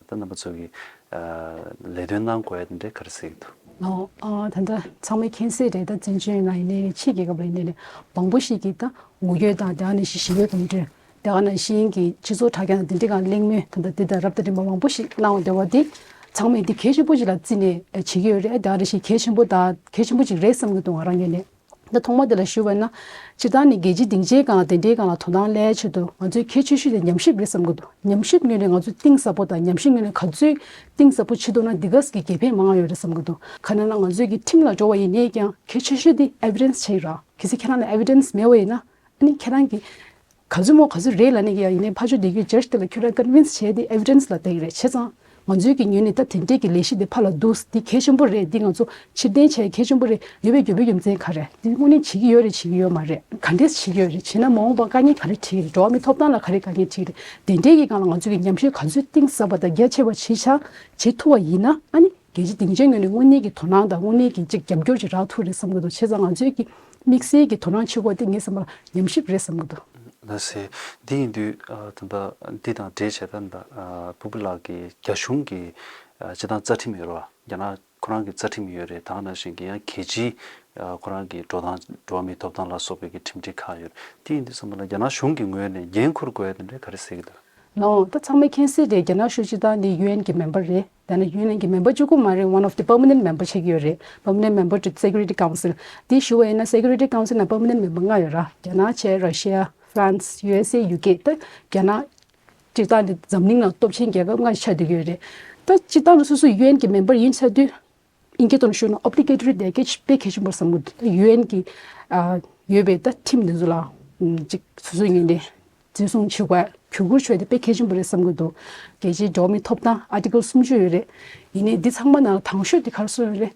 ད་རྣམ་པ་ཚོ་གི་ལས་དོན་གནང་དགོས་ཡས་དེ་འདྲའི་ག་རེ་ཟེར་གི་འདུག་ལའོ། ཨ་ད་ལྟ་ཚང་མས་མཁྱེན་གསལ་རེད། ད་བཙན་བྱོལ་ནང་ཡིན་ནའི་ཕྱི་རྒྱལ་ཁབ་ལ་ཡིན་ནའི་མང་པོ་ཞིག་གིས་ད་ངོ་རྒོལ་དང་དེ་ག་ནང་བཞིན་ཞི་བའི་གོམ་བགྲོད་དེ་ག་ནང་བཞིན་གྱི་སྤྱི་ཚོགས་དྲ་རྒྱ་དང་དེ་འདྲའི་སྒང་གླེང་མོལ་ད་ལྟ་འདི་དང་རབ་དང་རིམ་པ་མང་པོ་ཞིག་གནང་བ་དེ་བ་འདི་ཚང་མས་འདི་གལ་ཆེན་པོ་ཞིག་ལ་བརྩིས་ནས་བྱེད་ཀྱི་ཡོད་རེད། དེ་ག་ནང་བཞིན་གལ་ཆེན་པོ་ད་གལ་ཆེན་པོ་ཅིག་རེད་བསམ་གྱི་འདུག་ང་རང་ངོས་ནས། ད་ཐོག་མ་དེ་ལ་ཞུ་བ་ན། སྤྱིར་བཏང་ནས་རྒྱལ་སྤྱིའི་སྡིངས་ཆའི་སྒང་དེ་འདྲའི་སྒང་ལ་དོ་སྣང་སླེབས་ཆེད་དུ་ང་ཚོའི་གལ་ཆེ་ཤོས་དེ་ཉམས་ཞིབ་རེད་བསམ་གྱི་འདུག་ཉམས་ཞིབ་ངོས་ནས་ང་ཚོས་གཏིང་ཟབ་པོ་དང་ཉམས་ཞིབ་ངོས་ནས་ག་ཚོད་གཏིང་ཟབ་པོ་བྱེད་ཐུབ་ན་འདི་ག་ཙམ་གྱི་དགེ་ཕན་མང་བ་ཡོད་རེད་བསམ་གྱི་འདུག་ག་ནས་ན་ང་ཚོའི་གི་ཁྲིམས་ལ་འགྲོ་བ་ཡིན་ནའི་ཀྱང་གལ་ཆེ་ཤོས་དེ་ཨེ་བི་ཌེན་སི་བྱེད་ཀྱི་རེད། གལ་སྲིད་ཁྱེད་རང་ལ་ཨེ་བི་ཌེན་སི་མེད་པ་ཡིན་ན་ཨ་ནི་ཁྱེད་རང་གི་ག་ཚོད་མོ་ག་ཚོད་རེད་ལབ་ནས་ཀྱང་ཡིན་ནའི་ཕར་ཕྱོགས་བསྡད་རྒྱུའི་ཇ་ཇི་དེ་ལ་ཁྱོད་རང་ཀོན་བིན་སི་བྱས་ཏེ་ཨེ་བི་ཌེན་སི་ལ་བལྟ་གི་རེད། བྱས་ཙང་ང་ཚོའི་གི་ངོས་ནས་ད་དེ་འདྲའི་གི་ལས་གཞི་དེ་ཕར་ལ་བསྡུ། འདི་གལ་ཆེན་པོ་རེད། འདི་ང་ཚོ་ཕྱིར་འཐེན་བྱས་གལ་ཆེན་པོ་རེད། ཡོད་པའི་རྒྱུ་བའི་རྒྱུ་མཚན་ག་རེ། འདི་དངོས་གནས་བྱེད་ཀྱི་ཡོད་རེད་བྱེད་ཀྱི་ཡོད་མ་རེད། ག་འདྲས་བྱེད་ཀྱི་ཡོད་རེད། བྱས་ན་མ་འོངས་པ་དཀའ་ངལ་ག་རེ་འཕྲད་ཀྱི་རེད། འགྲོ་བ་མིའི་ཐོབ་ཐང་ལ་ག་རེ་དཀའ་ངལ་འཕྲད་ཀྱི་རེད། དེ་འདྲའི་གི་སྒང་ལ་ང་ཚོའི་གི་ཉམས་ཞིབ་ག་ཚོད་གཏིང་ཟབ་པ་དང་རྒྱ་ཆེ་བ་བྱེད་ཆ་བྱེད་ཐུབ་པ་ཡིན་ན་ཨ་ནི་རྒྱལ་སྤྱིའི་སྡིངས་ཆའི་ངོས་ནས་དངོས་གནས་ཀྱི་དོ་སྣང་དང་དངོས་གནས་ཀྱི་ཅིག་རྒྱབ་སྐྱོར་ཅིག་རག་ཐུབ་རེད་བསམ་གྱི་འདུག་བྱས་ཙང་ང་ཚོའི་གི་དམིགས་བསལ་གྱི་དོ་སྣང་བྱེད་དགོས་དེ་ངའི་བསམ་པར་ཉམས་ཞིབ་རེད་བསམ་གྱི་འདུག་ལགས་སེ། འདི་ཡིན་དུས་ཨ་ད་ལྟ་འདི་དང་འབྲེལ་བྱས་ད་ལྟ་ཨ་ཕུར་བུ་ལགས་ཀྱིས་རྒྱ་གཞུང་གི་ཨ་སྤྱི་བཏང་རྩ་ཁྲིམས་ཡོད་རེད་བ། རྒྱ་ནག་ཁོ་རང་གི་རྩ་ཁྲིམས་ཡོད་རེད། ད་ག་ནང་བཞིན་གྱི་ཡང་རྒྱལ་སྤྱིའི་ཨ་ཁོ་རང་གི་འགྲོ་སྟངས་འགྲོ་བ་མིའི་ཐོབ་ཐང་ལ་སོགས་པའི་གི་ཁྲིམས་སྒྲིག་ཁག་ཡོད་རེད། དེ་ཡིན་དུས་ཙམ་པ་ལ་རྒྱ་ནག་གཞུང་གི་ངོས་ནས་འགན་འཁུར་དགོས་ཡ་དེ་འདྲ་ག་རེ་ཟེར་གྱི་འདུག་ལའོ། ད་ཚང་མས་མཁྱེན་གསལ་རེད། རྒྱ་ནག་གཞུང་སྤྱིར་བཏང་འདི་ཡུ་ཨེན་གྱི་མེམ་བར་རེད། ད་ནི་ཡུ་ཨེན་གྱི་མེམ་བར་གཅིག་པུ་མ་རེད། One of the permanent member་བྱེད་ཀྱི་ཡོད་རེད། Permanent member to Security Council། འདི་ཞུ་བ་ཡིན་ན་Security Council་ནང་permanent member་ལྔ་ཡོད་ར། རྒྱ་ནག་བྱས། Russia། France། ཡུ་ཨེས་ཨེ། ཡུ་ཀེ། ད་རྒྱ་ནག་སྤྱིར་བཏང་འདི་འཛམ་གླིང་ནང་སྟོབས་ཆེན་རྒྱལ་ཁབ་ལྔ་ཆགས་བསྡད་ཀྱི་ཡོད་རེད། ད་སྤྱིར་བཏང་ལ་སོ་སོ་ཡུ་ཨེན་གྱི་མེམ་བར་ཡིན་ཚར་དུས་ཨིན་སྐད་ཐོག་ནས་ཞུས་ན་obligatory་དེ་གལ་ཆེ་དཔེ་གལ་ཆེན་པོ་བསམ་གྱི་འདུག་ད་ཡུ་ཨེན་གྱི་ཨ་ཡོད་པའི་ད་ཁྲིམས་འདི་ཚོ་ལ་ཨམ་ཅིག་སོ་སོའི་ངོས་ནས་འཛིན་བཟུང་བྱེད་དགོས། བརྒྱུད་སྐུར་བྱས་ཏེ་དཔེ་གལ་ཆེན་པོ་རེད་བསམ་གྱི་འདུག་རྒྱལ་སྤྱིའི་འགྲོ་བ་མིའི་ཐོབ་ཐང་Article་སུམ་ཅུ་ཡོད་རེད། ཡིན་ནའི་འདི་ཚང་མ་ནང་ལ་དང་ཤོས་དེ་ག་རེ་གསུངས་ཡོད་རེད།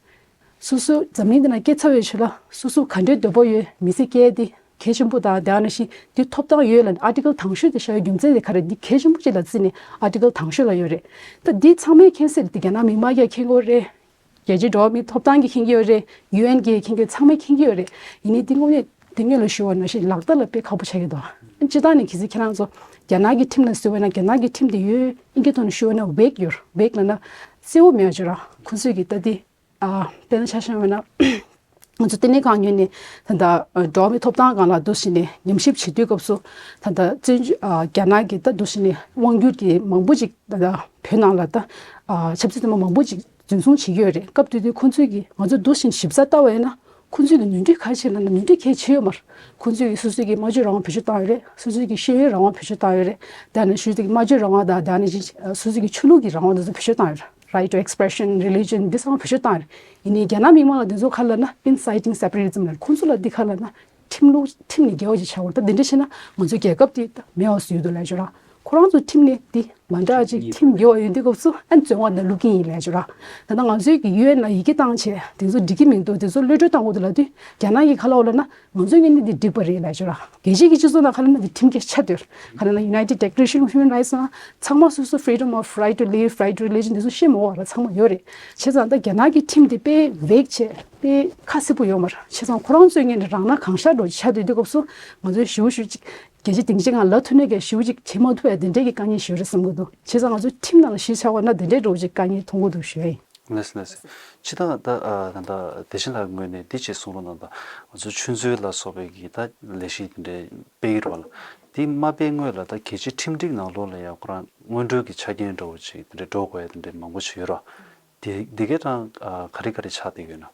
སོ་སོ་འཛམ་གླིང་འདི་ནང་སྐྱེས་ཚར་བའི་ཆོས་ལ་སོ་སོ་ག་འདྲའི་འདོད་པ་ཡོད་མི་ཚེ་སྐྱེལ་ཏེ་གལ་ཆེན་པོ་དང་། དེ་ནང་བཞིན་འདི་ཐོབ་ཐང་ཡོད་ལབ་ནས་Article་དང་ཤོས་དེ་བཞག་ཡའི་རྒྱུ་མཚན་དེ་ག་རེ། འདི་གལ་ཆེན་པོ་ཅིག་ལ་བརྩིས་ནས་Article་དང་ཤོས་ལ་ཡོད་རེད། ད་འདི་ཚང་མས་མཁྱེན་གསལ་རེད། འདི་རྒྱ་ནག་མི་དམངས་ཀྱང་མཁྱེན་གྱི་ཡོད་རེད། རྒྱལ་སྤྱིའི་འགྲོ་བ་མིའི་ཐོབ་ཐང་གིས་མཁྱེན་གྱི་ཡོད་རེད། ཡུ་ཨེན་གྱིས་མཁྱེན་གྱི་ཡོད། ཚང་མས་མཁྱེན་གྱི་ཡོད་རེད། ཡིན་ནའི་འདི་དངོས་གནས་ དེ་སྔོན་ལ་ཞུས་པ་ནང་བཞིན་ལག་བསྟར་ལ་དཔེ་ཁག་པོ་ཆགས་ཀྱི་འདུག་སྤྱིར་བཏང་ནས་གལ་སྲིད་ཁྱེད་རང་ཚོ་རྒྱ་ནག་གི་ཁྲིམས་ལ་གཟིགས་པ་ན་རྒྱ་ནག་གི་ཁྲིམས་དེ་ཡོད་ཨིན་སྐད་ཐོག་ནས་ཞུས་པ་ན་vague ཡོད། vague ལབ་ན་གསལ་བོ་མེད་ཅིག་ར། ཁོ་ཚོས་ཀྱི་ལྟ་དེ་ཨ་དཔེར་ན་ཆ་བཞག་པ་ན། ང་ཚོ་ལྟེ་གནས་ཁང་ཉོས་ནས་ད་ལྟ་འགྲོ་བ་མིའི་ཐོབ་ཐང་སྒང་ལ་འདུག་བྱས་ནས་ཉམས་ཞིབ་བྱེད་དུས་སྐབས་སུ་ད་ལྟ་བཙན་བྱོལ་རྒྱ་ནག་གི་ད་འདུག་བྱས་ནས་དབང་སྒྱུར་གྱི་མང་པོ་ཅིག་ད་ལྟ་བོད་ནང་ལ་ད་ཆབ་སྲིད་དེ་མ་མང་པོ་ཅིག་འཛིན་བཟུང་བྱེད་ཀྱི་ཡོད་རེད། སྐབས་དེ་དུས་ཁོང་ཚོས་ཀྱི་ང་ཚོ་འདུག་བྱས་ཞིབ་ཚགས་ལྟ་བ་ཡིན་ན་ཁོང་ཚོས་ཀྱི་ནོར་འཁྲུལ་ག་རེ་བྱས་ན་ནོར་འཁྲུལ་གལ་ཆེ་ཡོད་མ་རེད། ཁོང་ཚོས་ཀྱི་སོ་སོའི་གི་སྨྲ་བརྗོད་རང་དབང་བེད་སྤྱོད་བཏང་ཡོད་རེད། སོ་སོའི་གི་ཤེས་ཡོན་རང་དབང་བེད་སྤྱོད་བཏང་ཡོད་རེད། ད་ནི་སོ་སོའི་གི་སྨྲ་བརྗོད་རང་དབང་དང་ད་ནི་སོ་སོའི་གི་ཆོས་ལུགས་ཀྱི་རང་དབང་དེ་ཚོ་བེད་སྤྱོད་བཏང་ཡོད་རེད། right to expression, religion འདི་ཚང་མ་བེད་སྤྱོད་བཏང་ཡོད་རེད། ཡིན་ནའི་རྒྱ་ནག་མི་མང་ལ་འདི་ཚོ་ག་ལབ་ན་inciting separatism ལབ་ཁོང་ཚོ་ལ་འདི་ག་ལབ་ན་ཁྲིམས་ལུགས་ཁྲིམས་ནས་འགལ་བ་ཅིག་ཆགས་པ་རེད། ད་འདི་འདྲ་བྱས་ན་ང་ཚོའི་རྒྱལ་ཁབ་དེ་ད་མེད་པ་བཟོ་ཡི་འདུག་ལབ་ཅོག་ར། ཁོ་རང་ཚོ་ཁྲིམས་ནས་འདི་མ་འདྲ་ཅིག་ཁྲིམས་འགལ་བ་ཡོད་དུས་སྐབས་སུ་ཨ་བཙོན་ཁང་ནང་བླུག་གིན་ཡིན་ལབ་ཅོག་ར། ད་ལྟ་ང་ཚོའི་གི་ཡུ་ཨེན་ལ་ཡི་གེ་བཏང་བྱས་དེ་ཚོ་འགྲིག་གི་མི་འདུག་དེ་ཚོ་གློད་གྲོལ་བཏང་དགོས་འདུག་ལབ་དུས་རྒྱ་ནག་གིས་ག་ལབ་ལབ་ན་ང་ཚོའི་ངོས་ནས་འདི་འགྲིག་པ་རེད་ལབ་ཅོག་ར། རྒྱལ་སྤྱིའི་གི་སྤྱི་ཚོགས་ནང་ག་ལབ་ན་འདི་ཁྲིམས་འགལ་ཆགས་བསྡད་ཡོད་རེད། ག་ལབ་ན་United Declaration of Human Rights ནང་ཚང་མ་སོ་སོ་freedom of right to live, right to religion དེ་ཚོ་བཤད་མ་དགོས་པ་ར་ཚང་མ་ཡོད་རེད། བྱས་ཙང་ད་རྒྱ་ནག་གི་ཁྲིམས་དེ་དཔེ་vague བྱས་དཔེ་ཁ་གསལ་པོ་ཡོད་མ་རེད། བྱས་ཙང་ཁོ་རང་ཚོའི་ངོས་ནས་རང་སྣང་གང་ཤར་འདྲ་ཆགས་བསྡད་དུས་སྐབས་སུ་ང་ཚོའི་ཞེ་པོ་ཞེ་པོ་ཅིག་རྒྱལ་སྤྱི་སྡིངས་ཆའི་སྒང་ལ་ཐུག་ནས་ཀྱང་ཞེ་པོ་ཅིག་བྱེད་མ་ཐུབ་ཡ་དེ་འདྲའི་གི་དཀའ་ངལ་ཞིག་ཡོད་རེད་བསམ་གྱི་འདུག་བྱས་ཙང་ང་ཚོའི་ཁྲིམས་ནང་ལ་གཞི་ཆགས་པ་ན་དེ་འདྲའི་འདྲ་བོ་ཅིག་དཀའ་ངལ་མཐོང་གི་འདུག་ཞུ་ཡ་ཡིན། ལགས་སོ་ལགས་སོ། སྤྱིར་བཏང་ད་ཨ་ད་ལྟ་བདེ་ཆེན་ལགས་ངོས་ནས་འདི་ཅིག་གསུང་རོགས་གནང་དང་། ང་ཚོ་ཆུ་མཛོད་ལ་སོགས་པའི་གི་ད་ལས་གཞི་དེ་འདྲའི་སྤེལ་གྱི་རེད་པ་ལགས། དེ་མ་སྤེལ་སྔོན་ལ་ད་རྒྱལ་སྤྱིའི་ཁྲིམས་སྒྲིག་ནང་ལོགས་ལ་ཡང་ཁོ་རང་སྔོན་འགྲོའི་གི་ཆ་རྐྱེན་འདྲ་བོ་ཅིག་དེ་འདྲའི་འགྲོ་དགོས་ཡ་དེ་འདྲའི་མང་པོ་ཅིག་ཡོད་རེད་པ། དེ་དེ་གའི་གྲངས་ཨ་ག་རེ་ག་རེ་ཆགས་བསྡད་ཡོད་ན།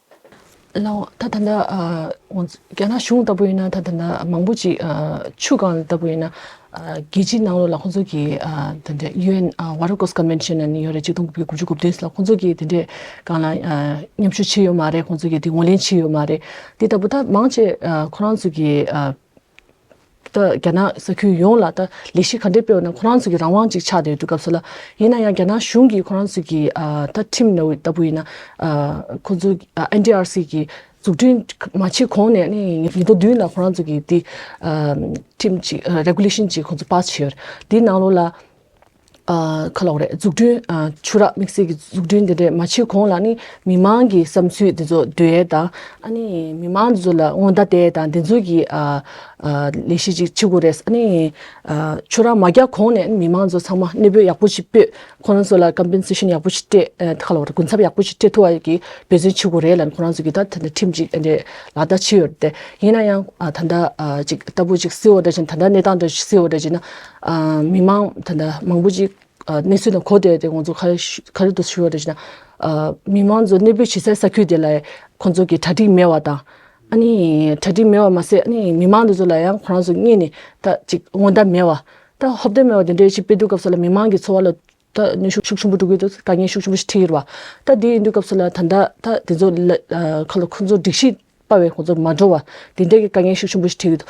ལགས་ད་ད་ལྟ་ཨ་ང་ཚོ་རྒྱ་ནག་གཞུང་ལྟ་བུ་ཡིན་ན་ད་ད་ལྟ་མང་པོ་ཅིག་ཨ་ཆུ་སྒང་ལྟ་བུ་ཡིན་ན་ཨ་རྒྱལ་སྤྱིའི་ནང་ལོགས་ལ་ཁོང་ཚོ་གི་ཨ་དེ་འདྲའི་UN ཨ་Water Course Convention ནི་ཡོད་རེད། ཆིག་སྟོང་དགུ་བརྒྱ་དགུ་བཅུ་གོ་བདུན་ལ་ཁོང་ཚོ་གི་དེ་འདྲའི་སྒང་ལ་ཨ་མཉམ་ཞུགས་བྱས་ཡོད་མ་རེད། ཁོང་ཚོ་གི་དེ་ངོས་ལེན་བྱས་ཡོད་མ་རེད། དེ་ལྟ་བུ་ད་མང་ཆེ་ཨ་ཁོ་རང་ཚོ་གི་ཨ་ད་རྒྱ་ནག་ས་ཁུལ་ཡོངས་ལ་ད་ལས་གཞི་ག་འདྲས་སྤེལ་བ་ན་ཁོ་རང་ཚོ་གི་རང་དབང་ཅིག་ཆགས་བསྡད་དུས་སྐབས་སུ་ལ་ཡིན་ན་ཡང་རྒྱ་ནག་གཞུང་གིས་ཁོ་རང་ཚོ་གི་ཨ་ད་ཁྲིམས་ནང་ལྟ་བུ་ཡིན་ན་ཨ་ཁོ་ཚོ་ཨ་NDRC གི་འཛུགས་སྐྲུན་མ་བྱས་གོང་ནས་ནི་ཉིས་སྟོང་བདུན་ལ་ཁོ་རང་ཚོ་གི་དེ་ཨ་ཁྲིམས་ཅིག་ཨ་regulation ཅིག་ཁོ་ཚོ་pass བྱས་ཡོད་རེད། དེའི་ནང་ལོགས་ལ་ཨ་ག་ལབ་དགོས་རེད། འཛུགས་སྐྲུན་ཨ་ཆུ་རགས་དམིགས་བསལ་གྱི་འཛུགས་སྐྲུན་དེ་འདྲས་མ་བྱས་གོང་ལ་ནི་མི་མང་གི་བསམ་ཚུལ་དེ་ཚོ་འདོད་ཡས་དང་ཨ་ནི་མི་མང་དེ་ཚོ་ལ་སྔོན་བརྡ་སྟེར་ཡས་དང་དེ་ཚོ་གི་ཨ་ཨ་ལས་གཞི་ཅིག་བྱེད་དགོས་རེད། ཨ་ནི་ཨ་ཆུ་རགས་མ་རྒྱག་གོང་ནས་ནི་མི་མང་ཚོ་ཚང་མ་གནས་སྤོས་ཡག་པོ་ཞིག་སྤོས། ཁོ་རང་ཚོ་ལ་compensation ཡག་པོ་ཞིག་སྤྲད་ཨ་ག་ལབ་དགོས་རེད། གུན་གསབ་ཡག་པོ་ཞིག་སྤྲད་ཐུབ་པ་གི་འབད་བརྩོན་བྱེད་དགོས་རེད་ལབ་ནི་ཁོ་རང་ཚོ་གི་ད་ད་ལྟ་ཁྲིམས་ཅིག་ཨ་འདྲས་ལག་བསྟར་བྱས་ཡོད་རེད་དེ། ཡིན་ན་ཡང་ཨ་ད་ལྟ་ཨ་ཅིག་ལྟ་བུ་ཅིག་གཟིགས་པ་འདྲ་བྱས་ན་ད་ལྟ་གནས་སྟངས་འདྲ་ཞིག་གཟིགས་པ་འདྲ་བྱས་ན། ཨ་མི་མང་ད་ལྟ་མང་པོ་ཅིག་ཨ་གནས་ཚུལ་དང་གོ་བསྡད་དེ་ང་ཚོ་ག་རེ་ཞུ་ག་རེ་འདུག་ཞུ་བ་འདྲ་བྱས་ན། ཨ་མི་མང་ཚོ་གནས་སྤོས་བྱེད་སའི་ས་ཁུལ་དེ་ལ་ཁོང་ཚོ་གི་གྲ་སྒྲིག་མེད་པ་དང་། ཨ་ནི་གྲ་སྒྲིག་མེད་པ་མ་ཟད་ཨ་ནི་མི་མང་དེ་ཚོ་ལ་ཡང་ཁོ་རང་ཚོ་སྔོན་ནས་ད་ཅིག་སྔོན་བརྡ་མེད་པ། ད་ཧོབ་སྟེ་མེད་པ་དེ་འདྲའི་ཅིག་སྤེལ་དུས་སྐབས་སུ་ལ་མི་མང་གི་འཚོ་བ་ལ་ད་གནོན་ཤུགས་ཤུགས་ཆེན་པོ་འགྲོ་གི་འདུག་དཀའ་ངལ་ཤུགས་ཆེན་པོ་ཞིག་འཕྲད་ཀྱི་རེད་པ། ད་དེ་ཡིན་དུས་སྐབས་སུ་ལ་ད་ལྟ་ད་དེ་ཚོ་ལ་ཨ་ག་ལ་ཁོང་ཚོ་སྒྲིག་གཞི་དཔའ་བའི་ཁོང་ཚོ་མ་འགྲོ་བ་དེ་འདྲའི་གི་དཀའ་ངལ་ཤུགས་ཆེན་པོ་ཞིག་འཕྲད་ཀྱི་འདུག་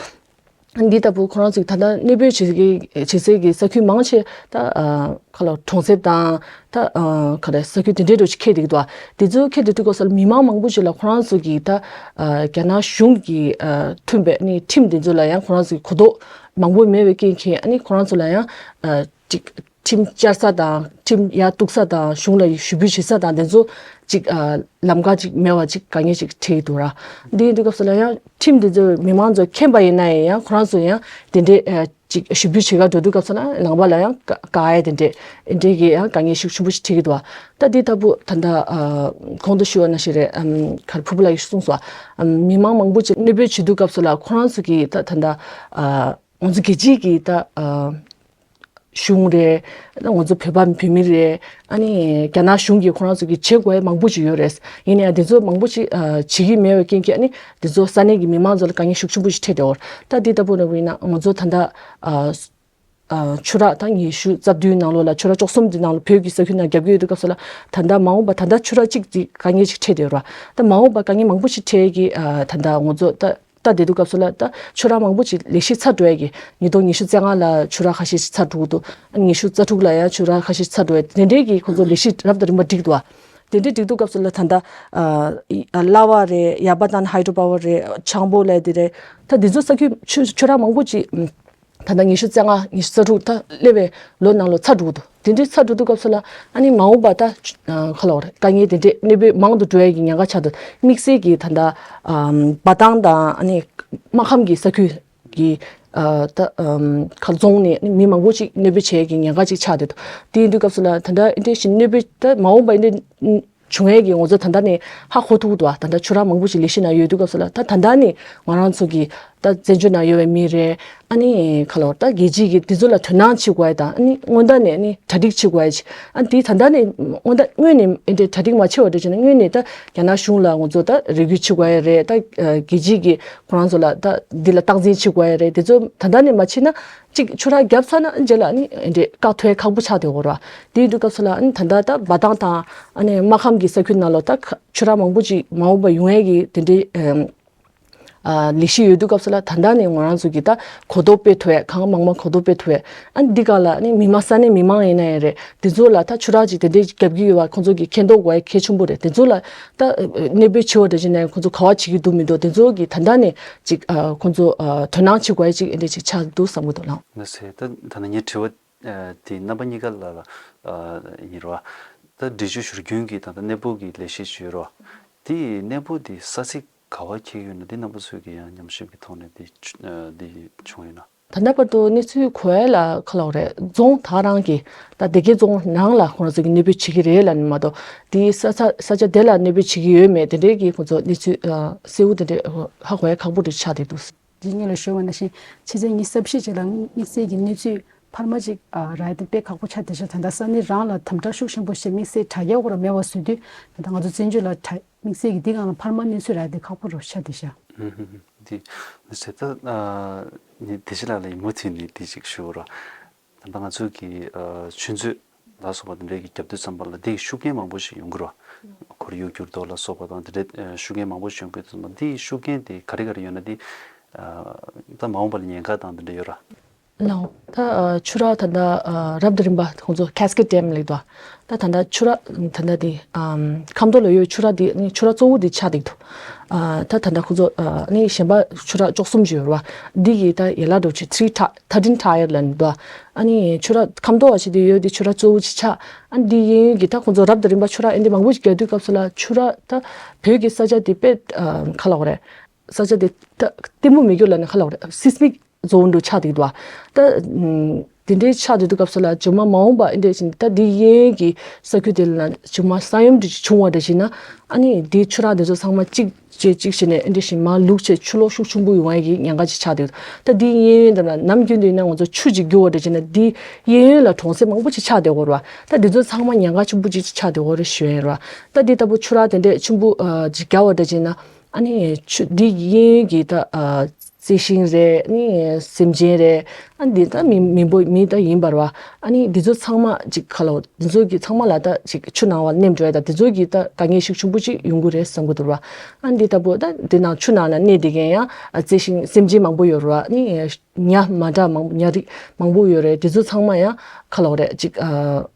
འདི་ལྟ་བུ་ཁོ་རང་ཚོས་ད་ལྟ་གནས་སྤོས་བྱེད་ཀྱི་བྱེད་སའི་གི་ས་ཁུལ་མང་ཆེ་ད་ཨ་ག་ལ་གྲོང་གསེབ་དང་ད་ཨ་ག་རེ་ས་ཁུལ་དེ་འདྲའི་འགྲོ་ཆེད་འཁེལ་བསྡད་ཀྱི་འདུག་དེ་ཚོ་འཁེལ་བསྡད་དུས་སྐབས་སུ་ལ་མི་མང་མང་པོ་ཞིག་ལ་ཁོ་རང་ཚོ་གི་ད་ཨ་རྒྱ་ནག་གཞུང་གི་ཨ་མཐུན་པའི་ཨ་ནི་ཁྲིམས་དེ་ཚོ་ལ་ཡང་ཁོ་རང་ཚོ་གི་གོ་རྟོགས་མང་པོ་མེད་པའི་རྐྱེན་གྱིས་ཨ་ནི་ཁོ་རང་ཚོ་ལ་ཡང་ཨ་ཅིག་ཁྲིམས་བཅར་ས་དང་ཁྲིམས་ཡར་གཏུག་ས་དང་གཞུང་ལ་ཞུ་འབོད་བྱེད་ས་དང་དེ་ཚོ་ཅིག་ཨ་ལམ་ཁ་ཅིག་མེད་པ་ཅིག་དཀའ་ངལ་ཅིག་འཕྲད་ཀྱི་འདུག་ར། འདི་ཡིན་དུས་སྐབས་སུ་ལ་ཡང་ཁྲིམས་དེ་ཚོ་མི་མང་ཚོ་མཁྱེན་པ་ཡིན་ན་ཡང་ཁོ་རང་ཚོ་ཡང་དེ་འདྲའི་ཨ་ཅིག་ཞུ་འབོད་བྱེད་ག་འགྲོ་དུས་སྐབས་སུ་ལ་ལངས་པ་ལ་ཡང་དཀའ་དཀའ་ཡ་དེ་འདྲའི་འདྲའི་གི་ཡང་དཀའ་ངལ་ཤུགས་ཆེན་པོ་ཞིག་འཕྲད་ཀྱི་འདུག་ད་འདི་ལྟ་བུ་ད་ལྟ་ཨ་གོང་དུ་ཞུས་པ་ནང་བཞིན་རེད། ཨམ་ག་རེ་ཕུར་བུ་ལགས་ཀྱིས་གསུངས་སོང་། ཨམ་མི་མང་མང་པོ་ཅིག་གནས་སྤོས་བྱེད་དུས་སྐབས་སུ་ལ་ཁོ་རང་ཚོ་གི་ད་ད་ལྟ་ཨ་ང་ཚོ་རྒྱལ་སྤྱིའི་གི་ད་ཨ་གཞུང་རེད། ང་ཚོ་བོད་པ་བོད་མི་རེད། ཨ་ནི་རྒྱ་ནག་གཞུང་གིས་ཁོ་རང་ཚོ་གི་བྱེད་དགོས་ཡ་མང་པོ་ཅིག་ཡོད་རེད། ཡིན་ན་ཡང་དེ་ཚོ་མང་པོ་ཅིག་ཨ་བྱེད་ཀྱི་མེད་པའི་རྐྱེན་གྱིས་ཨ་ནི་དེ་ཚོ་ས་གནས་ཀྱི་མི་མང་ཚོ་ལ་དཀའ་ངལ་ཤུགས་ཆེན་པོ་ཞིག་འཕྲད་བསྡད་ཡོད་རེད། ད་འདི་ལྟ་བུ་འདྲ་བོ་ཡིན་ན་ང་ཚོ་ད་ལྟ་ཨ་ཨ་ཆུ་རགས་ད་ཉི་ཤུ་རྩ་བདུན་ནང་ལོགས་ལ་ཆུ་རགས་བཅུ་གསུམ་འདི་ནང་ལ་བོད་ཀྱི་ས་ཁུལ་ནང་བརྒྱབ་ཀྱི་ཡོད་དུས་སྐབས་སུ་ལ་ད་ལྟ་མ་འོངས་པ་ད་ལྟ་ཆུ་རགས་གཅིག་འདི་དཀའ་ངལ་ཞིག་འཕྲད་བསྡད་ཡོད་རེད། ད་མ་འོངས་པ་དཀའ་ངལ་མང་པོ་ཞིག་འཕྲད་ཀྱི་ཨ་ད་ལྟ་ང་ཚོ་ད། ལྟ་བསྡད་དུས་སྐབས་སུ་ལ་ད་ཆུ་རགས་མང་པོ་ཅིག་ལས་གཞི་ཚར་འགྲོ་ཡ་གི་ཉིས་སྟོང་ཉི་ཤུ་རྩ་ལྔ་ལ་ཆུ་རགས་ཁ་ཤས་ཤིག་ཚར་འགྲོ་གི་འདུག་ཉི་ཤུ་རྩ་དྲུག་ལ་ཡང་ཆུ་རགས་ཁ་ཤས་ཤིག་ཚར་འགྲོ་ཡ་དེ་འདྲའི་གི་ཁོང་ཚོ་ལས་གཞི་རབ་དང་རིམ་པ་བསྒྲིགས་འདུག་དེ་འདྲའི་བསྒྲིགས་དུས་སྐབས་སུ་ལ་ད་ལྟ་ཨ་གླ་བ་རེད། ཡ་པ་ཏན་ཧའི་ཌྲོ་པ་ཝར་རེད། ཆང་བོ་ལས་དེ་རེད། ད་འདི་ཚོ་ས་ཁུལ་ཆུ་ཆུ་རགས་མང་པོ་ཅིག་ད་ལྟ་ཉི་ཤུ་རྩ་ལྔ་ཉི་ཤུ་རྩ་དྲུག་ད་སླེབས་པའི་ལོ་ནང་ལོ་ཚར་འགྲོ་གི་འདུག་དེ་འདྲའི་ཚར་འགྲོ་དུས་སྐབས་སུ་ལ་ཨ་ནི་མ་འོངས་པ་ད་ཨ་ག་ལབ་དགོས་རེད། དཀའ་ངལ་དེ་འདྲའི་གནོད་འབུ་མང་དུ་འགྲོ་ཡ་གི་ཉེན་ཁ་ཆགས་འདུག་དམིགས་བསལ་གྱི་ད་ལྟ་ཨམ་འབའ་ཐང་དང་ཨ་ནི་སྨར་ཁམས་ཀྱི་ས་ཁུལ་གྱི་ཨ་ད་ཨམ་ཁ་རྫོང་ནས་ཨ་ནི་མི་མང་པོ་ཅིག་གནོད་འབུ་བྱེད་ཡ་གི་ཉེན་ཁ་ཅིག་ཆགས་བསྡད་འདུག་དེ་ཡིན་དུས་སྐབས་སུ་ལ་ད་ལྟ་ཨ་འདྲའི་ཞིག་གནོད་འབུ་ད་མ་འོངས་པ་ཨ་འདྲའི་བྱུང་ཡས་ཀྱི་ང་ཚོ་ད་ལྟ་ནས་ཧ་གོ་ཐུབ་འདུག་ད་ལྟ་ཁྱོད་རང་མང་པོ་ཞིག་ལས་གཞི་ནང་ཡོད་དུས་སྐབས་སུ་ལ་ད་ད་ལྟ་ནས་ང་རང་ཚོ་གི་ད་བཙན་བྱོལ་ནང་ཡོད་པའི་མི་རེད། ཨ་ནི་ག་ལབ་ད་རྒྱལ་སྤྱིའི་གི་དེ་ཚོ་ལ་དོ་སྣང་བྱེད་དགོས་ཡས་དང་ཨ་ནི་སྔོན་བརྡ་ནས་ཨ་ནི་གྲ་སྒྲིག་བྱེད་དགོས་ཡས་ཅིག་ཨ་ནི་དེ་ད་ལྟ་ནས་སྔོན་བརྡ་སྔོན་ནས་ཨེ་འདྲའི་གྲ་སྒྲིག་མ་བྱེད་པ་འདྲ་བྱས་ན་སྔོན་ནས་ད་རྒྱ་ནག་གཞུང་ལ་ང་ཚོ་ད་རེ་སྐུལ་བྱེད་དགོས་ཡས་རེད། ད་རྒྱལ་སྤྱིའི་གི་ཁོ་རང་ཚོ་ལ་ད་འདི་ལ་སྟངས་འཛིན་བྱེད་དགོས་ཡས་རེད། དེ་ཚོ་ད་ལྟ་ནས་མ་བྱེད་ན་གཅིག་ཆུ་རགས་བརྒྱབ་ཚར་ན་རྗེས་ལ་ནི་འདྲེ་བཀག་ཐུབ་ཡ་ཁག་པོ་ཆགས་བསྡད་ཡོད་རེད་བ། དེ་ཡིན་དུས་སྐབས་སུ་ལ་ཨ་ནི་ད་ལྟ་ད་འབའ་ཐང་དང་ཨ་ནི་སྨར་ཁམས་ཀྱི་ས་ཁུལ་ནང་ལོགས་ད་ཁ་ཆུ་རགས་མང་པོ་ཅིག་མ་འོངས་པ་ཡོང་ཡས་ཀྱི་དེ་འདྲའི་ཨམ་ཨ་ལས་གཞི་ཡོད་དུས་སྐབས་སུ་ལ་ད་ལྟ་ནས་ང་རང་ཚོ་གི་ད་གོ་རྟོགས་སྤེལ་ཐུབ་ཡས་གང་མང་མང་གོ་རྟོགས་སྤེལ་ཐུབ་ཡས། ཨ་ནི་འདི་ག་ལ་ཨ་ནི་མི་མང་ས་གནས་མི་མང་ཡིན་ན་ཡང་རེད། དེ་ཚོ་ལ་ད་ཆུ་རགས་ཅིག་དེ་འདྲའི་བརྒྱབ་ཀྱི་ཡོད་པ་ཁོང་ཚོ་གི་མཁྱེན་རྟོགས་དགོས་ཡ་གལ་ཆེན་པོ་རེད། དེ་ཚོ་ལ་ད་གནོད་འབུ་ཆེ་བ་འདྲ་ཅིག་ན་ཡང་ཁོང་ཚོ་ག་བ་བྱེད་ཀྱི་འདུག་མི་འདུག་དེ་ཚོ་གི་ད་ལྟ་ནས་ཅིག་ཨ་ཁོང་ཚོ་ཨ་དོ་སྣང་བྱེད་དགོས་ཡ་ཅིག་ཨེ་འདྲ་ཅིག་ཆགས་འདུག་བསམ་གྱི་འདུག་ལགས། ལགས་སེ། ད་ད་ནི་ངའི་དྲི་བ་ཨ་དེ་རྣམ་པ་གཉིས་ཀ་ལ་ལ་ཨ་ཡིན་རོ། ད་འབྲི་ཆུ་བཞུར་རྒྱུན་གྱི་ད་ལྟ་གནས་སྤོ་གི་ལས་གཞི་ཞིག་ཡོད་རོ། དེ་གནས་སྤོ་དེ་ས་ཚིགས་ག་བ་འཁེལ་ཡོད་ན་དེ་རྣམ་པ་ཚོས་ཀྱི་ཡང་ཉམས་ཞིབ་ཀྱི་ཐོག་ནས་དེ་ཨ་དེ་བྱུང་ཡོད་ན། ད་ལྟ་བར་དུ་གནས་ཚུལ་གོ་ཡ་ལ་ག་ལབ་དགོས་རེད། རྫོང་ད་རང་གི་ད་སྡེ་དགེ་རྫོང་ནང་ལ་ཁོ་རང་ཚོ་གི་གནོད་འབུ་བྱེད་ཀྱི་རེད་ལབ་ནས་མ་གཏོགས་དེའི་ས་ས་ས་ཆ་དེ་ལ་གནོད་འབུ་བྱེད་ཀྱི་ཡོད་མེད་དེ་འདྲའི་གི་ཁོ་ཚོ་གནས་ཚུལ་ཨ་གསལ་བོ་དེ་འདྲའི་ཧ་གོ་ཡ་ཁག་པོ་འདྲ་ཆགས་བསྡད་འདུག་ཇི་སྙིང་ལ་ཞུ་བ་ནང་བཞིན་ཕྱི་ཚེས་ཉི་ཤུ་རྩ་བཞི་རྗེས་ལ་དམིགས་བསལ་གྱི་གནས་ཚུལ་འཕར་མ་ཅིག་ཨ་རག་ཡ་དེ་དཔེ་ཁག་པོ་ཆགས་བསྡད་ཤག་ད་ལྟ་ས་གནས་རང་ལ་དམ་དྲག་ཤུགས་ཆེན་པོ་ཞིག་དམིགས་བསལ་དྲག་ཡག་སྐོར་མེད་པ་བཟོ་དུས་ད་ལྟ་ང་ཚོ་བཙན་བྱོལ་ལ་དྲག་དམིགས་བསལ་གྱི་འདི་སྒང་ལ་འཕར་མ་གནས་ཚུལ་རག་ཡ་དེ་ཁག་པོ་རུ་ཆགས་བསྡད་ཤག་འདི་ཟེར་ད་ཨ་ནི་བདེ་སྐྱིད་ལགས་ལ་ཡིད་མུག་ཐིག་ནས་དེ་ཅིག་ཞུ་རོགས། ད་ལྟ་ང་ཚོ་གི་ཨ་ཆུ་མཛོད་ལ་སོགས་པ་དེ་འདྲའི་གི་རྒྱབ་དུས་ཙམ་པ་ལ་དེའི་ཤུགས་རྐྱེན་མང་པོ་ཞིག་ཡོང་གི་རེད་བ། ཁོར་ཡུག་འགྱུར་ལྡོག་ལ་སོགས་པ་དང་དེ་འདྲའི་ཨ་ཤུགས་རྐྱེན་མང་པོ་ཞིག་ཡོང་གི་འདུག་ཙམ་པ་འདིའི་ཤུགས་རྐྱེན་དེ་ག་རེ་ག་རེ་ཡོད་ན་དེ་ཨ་ད་མ་འོངས་པ་ལ་ཉེན་ཁ་དང་དེ་འདྲ་ཡོད་ར། ལའོ། ད་ཨ་ཆུ་རགས་ད་ལྟ་ཨ་རབ་དང་རིམ་པ་ཁོང་ཚོ་Cascade Dam་ལབ་འདུག་ད་ད་ལྟ་ཆུ་རགས་ད་ལྟ་དེ་ཨམ་ཁམས་ཐོག་ལ་ཡོད་ཆུ་རགས་དེ་ནི་ཆུ་རགས་གཙོ་བོ་དེ་ཆགས་བསྡད་འདུག་ཨ་ད་ད་ལྟ་ཁོང་ཚོ་ཨ་ནི་གཞན་པ་ཆུ་རགས་བཅུ་གསུམ་ཅིག་ཡོད་རེད་བ། འདི་གི་ད་ཡན་ལག་འདྲ་བོ་ཆེ་three ti- thirteen tier ལབ་འདུག་ཨ་ནི་ཆུ་རགས་ཁམས་ཐོག་བ་ཞིག་དེ་ཡོད་དེ་ཆུ་རགས་གཙོ་བོ་ཅིག་ཆགས། ཨ་ནི་འདི་གཡས་གཡོན་གྱི་ད་ཁོང་ཚོ་རབ་དང་རིམ་པ་ཆུ་རགས་ཨེ་འདི་མང་པོ་ཞིག་རྒྱག་དུས་སྐབས་སུ་ལ་ཆུ་རགས་ད་བོད་ཀྱི་ས་ཆ་དེ་དཔེ་ཨ་ག་ལབ་དགོས་རེད། ས་ཆ་དེ་ད་ལྟད་མོ་མེད་རྒྱུ་ལ་ནི་ག་ལབ་དགོས་རེད། seismic zone འདྲ་ཆགས་བསྡད་འདུག་ད་ཨམ་དེ་འདྲའི་ཆགས་བསྡད་དུས་སྐབས་སུ་ལ་རྗེས་མ་མ་འོངས་པ་ཨེ་འདྲ་ཞིག་ད་འདི་གཡས་གཡོན་གྱི་ས་ཁུལ་དེ་ལ་རྗེས་མ་ས་ཡོམ་འདྲ་ཞིག་བྱུང་བ་འདྲ་ཞིག་ན་ཨ་ནི་འདི་ཆུ་རགས་དེ་ཚོ་ཚང་མ་གཅིག་བྱས་གཅིག་བྱས་ནས་ཨེ་འདྲ་ཞིག་མར་ལུག་བྱས་ཆུ་ལོག་ཤུགས་ཆེན་པོ་ཡོང་ཡ་གི་ཉེན་ཁ་ཅིག་ཆགས་བསྡད་འདུག་ད་འདི་གཡས་གཡོན་དེ་ལ་ནམ་རྒྱུན་དུ་ཡིན་ན་ང་ཚོ་ཆུ་ཅིག་རྒྱུག་པ་འདྲ་བྱས་ན་འདི་གཡས་གཡོན་ལ་གྲོང་གསེབ་མང་པོ་ཅིག་ཆགས་བསྡད་ཡོད་རེད་བ། ད་འདི་ཚོ་ཚང་མ་ཉེན་ཁ་ཆེན་པོ་ཅིག་ཆགས་བསྡད་ཡོད་རེད་ཞུ་ཡ་ཡིན་རེད་བ། ད་འདི་ལྟ་བུ་ཆུ་རགས་དེ་འདྲས་ཆེན་པོ་ཨ་ཅིག་རྒྱག་པ་འདྲ་བྱས་ན་ཨ་ནི་ཆུ་འདི་གཡས་གཡོན་གྱི་ད་ཨ་རྩི་ཤིང་རེད། ཨ་ནི་སེམས་ཅན་རེད། ཨ་འདི་ད་མི་མི་འབོར་མི་ད་ཡིན་པ་རེད་བ། ཨ་ནི་འདི་ཚོ་ཚང་མ་ཅིག་ག་ལབ་འདི་ཚོ་གི་ཚང་མ་ལ་ད་ཅིག་ཆུ་ནང་བ་ནེམ་འགྲོ་ཡ་ད་འདི་ཚོ་གི་ད་དཀའ་ངལ་ཤུགས་ཆེན་པོ་ཅིག་ཡོང་གི་རེད་བསམ་གི་འདུག་རེད་བ། ཨ་འདི་ལྟ་བུ་ད་འདི་ནང་ཆུ་ནང་ལ་གནས་བསྡད་མཁན་ཡང་ཨ་རྩི་ཤིང་སེམས་ཅན་མང་པོ་ཡོད་རེད་བ། ཨ་ནི་ཉ་མ་འདྲ་མང་ཉ་རིགས་མང་པོ་ཡོད་རེད། འདི་ཚོ་ཚང་མ་ཡང་ག་ལབ་རེད་ཅིག་ཨ།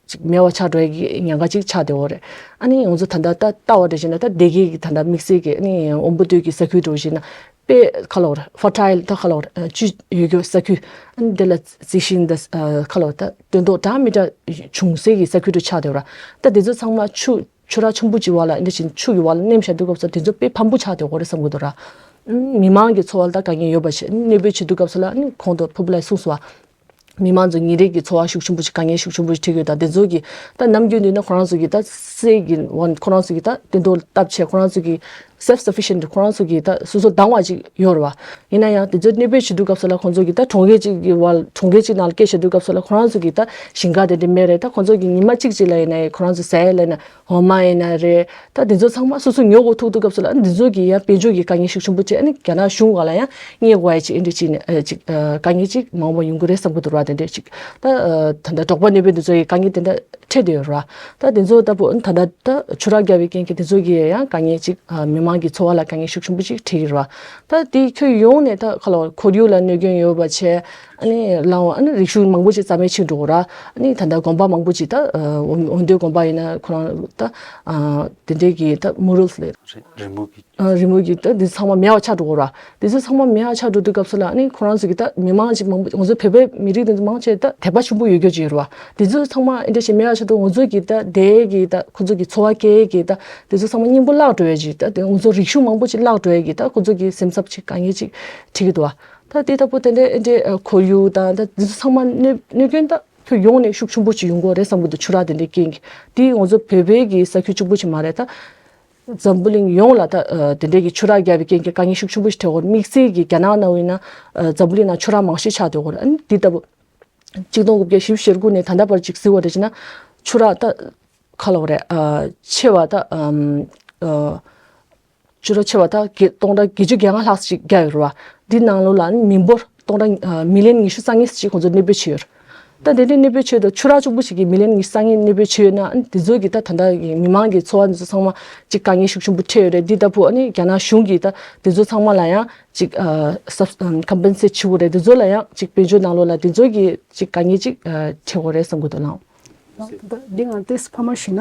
ཅིག་མེད་པ་ཆགས་འགྲོ་ཡ་གི་ཉེན་ཁ་ཅིག་ཆགས་བསྡད་ཡོད་རེད། ཨ་ནི་ང་ཚོ་ད་ལྟ་ད་ལྟ་བ་འདྲ་བྱས་ན་ད་སྡེ་དགེ་གི་ད་ལྟ་དམིགས་བསལ་གྱི་ཨ་ནི་འོམ་བུ་སྟོད་ཀྱི་ས་ཁུལ་འདྲ་བོ་བྱས་ན་དཔེ་ག་ལབ་རེད་fertile ད་ག་ལབ་རེད་བཅུད་ཡོད་རྒྱུ་ས་ཁུལ། ཨ་ནི་དེ་ལ་རྩི་ཤིང་ད་ག་ལབ་རེད་ད་སྟོན་ཐོག་འདྲ་མི་འདྲ་བྱུང་སའི་གི་ས་ཁུལ་འདྲ་ཆགས་བསྡད་ཡོད་རེད། ད་དེ་ཚོ་ཚང་མ་ཆུ་ཆུ་རགས་ཆེན་པོ་ཅིག་བར་ལ་ཨ་འདྲ་བྱས་ཆུ་གི་བར་ལ་ནེམ་བཞག་དུས་སྐབས་སུ་དེ་ཚོ་དཔེ་ཕམ་པོ་ཆགས་བསྡད་ཡོད་རེད་བསམ་གི་འདུག་ར། མི་མང་གི་འཚོ་བ་ལ་ད་དཀའ་ངལ་ཡོད་པ་བྱས་གནོད་འབུ་བྱེད་དུས་སྐབས་སུ་ལ་ཨ་ནི་གོང་དུ་ཕུར་བུ་ལགས་གསུངས་སོང་བ། མི་མང་ཚོ་ཉིན་རེ་གི་འཚོ་བ་ཤུགས་ཆེན་པོ་ཞིག་དཀའ་ངལ་ཤུགས་ཆེན་པོ་ཞིག་འཕྲད་ཀྱི་ཡོད། ད་དེ་ཚོ་གི་ད་ནམ་རྒྱུན་དུ་ན་ཁོ་རང་ཚོ་གི་ད་སའི་གི་ཁོ་རང་ཚོ་གི་ད་སྟོན་ཐོག་བཏབ་བྱས་ཁོ་རང་ཚོ་གི་self sufficient ཁོ་རང་ཚོ་གི་ད་སོ་སོ་འདང་བ་ཅིག་ཡོད་རེད་བ། ཡིན་ན་ཡང་དེ་ཚོ་གནོད་འབུ་བྱེད་དུས་སྐབས་སུ་ལ་ཁོང་ཚོ་གི་ད་གྲོང་ཁྱེར་ཅིག་གི་བར་གྲོང་ཁྱེར་ཅིག་ནང་ལ་སྐྱེལ་བྱེད་དུས་སྐབས་སུ་ལ་ཁོ་རང་ཚོ་གི་ད་ཞིང་ཁ་དེ་འདྲ་མེད་རེད། ད་ཁོང་ཚོ་གི་ཉི་མ་གཅིག་ཅིག་ལ་ཡིན་ན་ཡང་ཁོ་རང་ཚོ་ཟ་ཡས་ལ་ཡིན་ན། འོ་མ་ཡིན་ན་རེད། ད་དེ་ཚོ་ཚང་མ་སོ་སོ་ཉོ་དགོས་ཐུག་དུས་སྐབས་སུ་ལ་ཨ་ནི་འདི་ཚོ་གི་ཡང་དཔལ་འབྱོར་གྱི་དཀའ་ངལ་ཤུགས་ཆེན་པོ་བྱས། ཨ་ནི་རྒྱ་ནག་གཞུང་སྒང་ལ་ཡང་བརྙས་དགོས་ཡ་ཅིག་ཨེ་འདྲ་ཅིག་ནས་ཨ་ཅིག་ཨ་དཀའ་ངལ་ཅིག་མང་པོ་ཡོང་གི་རེད་བསམ་གྱི་འདུག་ར། དེ་འདྲ་ཅིག་ད་ཨ་ད་ལྟ་འབྲོག་པ་གནས་སྤོས་འདི་ཚོ་ཡི་དཀའ་ངལ་དེ་འདྲ་འཕྲད་བསྡད་ཡོད་ར། ད་དེ་ཚོ་ལྟ་བུ་ཨ་ནི་ད་ལྟ་ད་ཆུ་རགས་བརྒྱབ་པའི་རྐྱེན་གྱིས་དེ་ཚོ་གི་ཡང་དཀའ་ངལ་ཅིག་ཨ་མི་མང་ གི་འཚོ་བ་ལ་དཀའ་ངལ་ཤུགས་ཆེན་པོ་ཅིག་འཕྲད་ཀྱི་རེད་བ། ད་དེ་ཁྱོན་ཡོངས་ནས་ད་ཁ་ལོ་ཁོར་ཡུག་ལ་གནོད་སྐྱོན་ཡོད་པ་བྱས། ཨ་ནི་ལའང་ཨ་ནི་རིག་གཞུང་མང་པོ་ཅིག་རྩ་མེད་ཕྱིན་འགྲོ་གི་ར། ཨ་ནི་ད་ལྟ་དགོན་པ་མང་པོ་ཅིག་ད་ཨ་འོ་འོ་འདོད་དགོན་པ་ཡིན་ན་ཁོ་རང་ད་ཨ་དེ་འདྲའི་གི་ད་མུ་རལ་ལས། རི་རི་མོ་གི་ཨ་རི་མོ་གི་ད་འདི་ཚང་མ་མེད་པ་ཆགས་འགྲོ་གི་ར། འདི་ཚོ་ཚང་མ་མེད་པ་ཆགས་འགྲོ་དུས་སྐབས་སུ་ལ་ཨ་ནི་ཁོ་རང་ཚོ་གི་ད་མི་མང་ཅིག་མང་པོ་ང་ཚོ་བོད་པའི་མི་རིགས་འདི་ཚོ་མང་ཆེ་ད་དད་པ་ཆེན་པོ་ཡོད་རྒྱུ་ཅིག་ཡོད་ར་བ། འདི་ཚོ་ཚང་མ་ཨེ་འདྲ་ཞིག་མེད་པ་ཆགས་འདུག་ང་ཚོ་གི་ད་དེ་གི་ད་ཁོ་ཚོ་གི་འཚོ་བ་སྐྱེལ་གི་ད་འདི་ཚོ་ཚང་མ་སྙིང་པོ་བརླག་འགྲོ་ཡ་ཅིག་ད་དེ་ང་ཚོ་རིག་གཞུང་མང་པོ་ཅིག་བརླག་འགྲོ་ཡ་གི་ད་ཁོ་ཚོ་གི་སེམས་འཚབ་ཅིག་དཀའ་ངལ་ཅིག་འཕྲད་ཀྱི་འདུག་བ། ད་དེ་ལྟ་བུ་དེ་འདྲའི་ཨེ་འདྲའི་ཨ་ཁོར་ཡུག་དང་ད་འདི་ཚོ་ཚང་མ་གནོད་གནོད་སྐྱོན་ད་ཁྱོན་ཡོངས་ནས་ཤུགས་ཆེན་པོ་ཅིག་ཡོང་གི་རེད་བསམ་གི་འདུག་ཆུ་རགས་དེ་འདྲའི་རྐྱེན་གྱིས། དེ་ང་ཚོ་བོད་པའི་གི་ས་ཁུལ་གཅིག་པུ་ཅིག་མ་རེད་ད། འཛམ་བུ་གླིང་ཡོངས་ལ་ད་ཨ་དེ་འདྲའི་གི་ཆུ་རགས་བརྒྱབ་པའི་རྐྱེན་གྱིས་དཀའ་ངལ་ཤུགས་ཆེན་པོ་ཞིག་འཕྲད་ཡོད་རེད། དམིགས་བསལ་གྱི་རྒྱ་ནག་ནང་ཡིན་ན་ཨ་འཛམ་བུ་གླིང་ནང་ཆུ་རགས་མང་ཤོས་ཆགས་བསྡད་ཡོད་རེད། ཨ་ནི་འདི་ལྟ་བུ་གཅིག་སྟོང་དགུ་བརྒྱ་བཞི་བཅུ་ཞེ་དགུ་ནས་ད་ལྟ་བར་ཅིག་གཟིགས་པ་རེད་ཅེ་ན། ཆུ་རགས་ད་ག་ལབ་དགོས་རེད། ཨ་ཆེ་བ་ད་ཨམ་ཨ་ཆུ་རགས་ཆེ་བ་ད་བརྒྱད་སྟོང་ཕྲག་བརྒྱད་ཅུ་གྱ་ལྔ་ལྷག་ཅིག་བརྒྱབ་ཡོད་རེད་བ། འདི་ནང་ལོགས་ལ་ཨ་ནི་མི་འབོར་སྟོང་ཕྲག་ཨ་མི་ལི་ཡོན་ཉི་ཤུ་རྩ་གཉིས་ཅིག་ཁོང་ཚོ་གནོད་པ་ཆེ་ཡོད་རེད། ད་དེ་འདྲའི་གནོད་པ་ཆེ་དང་ཆུ་རགས་གཅིག་པུ་ཞིག་གིས་མི་ལི་ཡོན་ཉི་ཤུ་རྩ་གཉིས་གནོད་པ་ཆེ་ཡོད་ན། ཨ་ནི་དེ་ཚོ་གིས་ད་ད་ལྟ་གི་མི་མང་གི་འཚོ་བ་འདི་ཚོ་ཚང་མ་ཅིག་དཀའ་ངལ་ཤུགས་ཆེན་པོ་འཕྲད་ཡོད་རེད། འདི་ལྟ་བུ་ཨ་ནི་རྒྱ་ནག་གཞུང་གིས་ད་དེ་ཚོ་ཚང་མ་ལ་ཡང་ཅིག་ཨ་སབ་ཨམ་ཀམ་པན་སེཊ་བྱེད་དགོས་རེད། དེ་ཚོ་ལ་ཡང་ཅིག་དཔལ་འབྱོར་ནང་ལོགས་ལ་དེ་ཚོ་གིས་ཅིག་དཀའ་ངལ་ཅིག་ཨ་འཕྲད་དགོས་རེད་བསམ་གི་འདུག་ལགས། ད་འདི་ང་ཏོག་ཙམ་ཕར་མ་ཞུས་ན།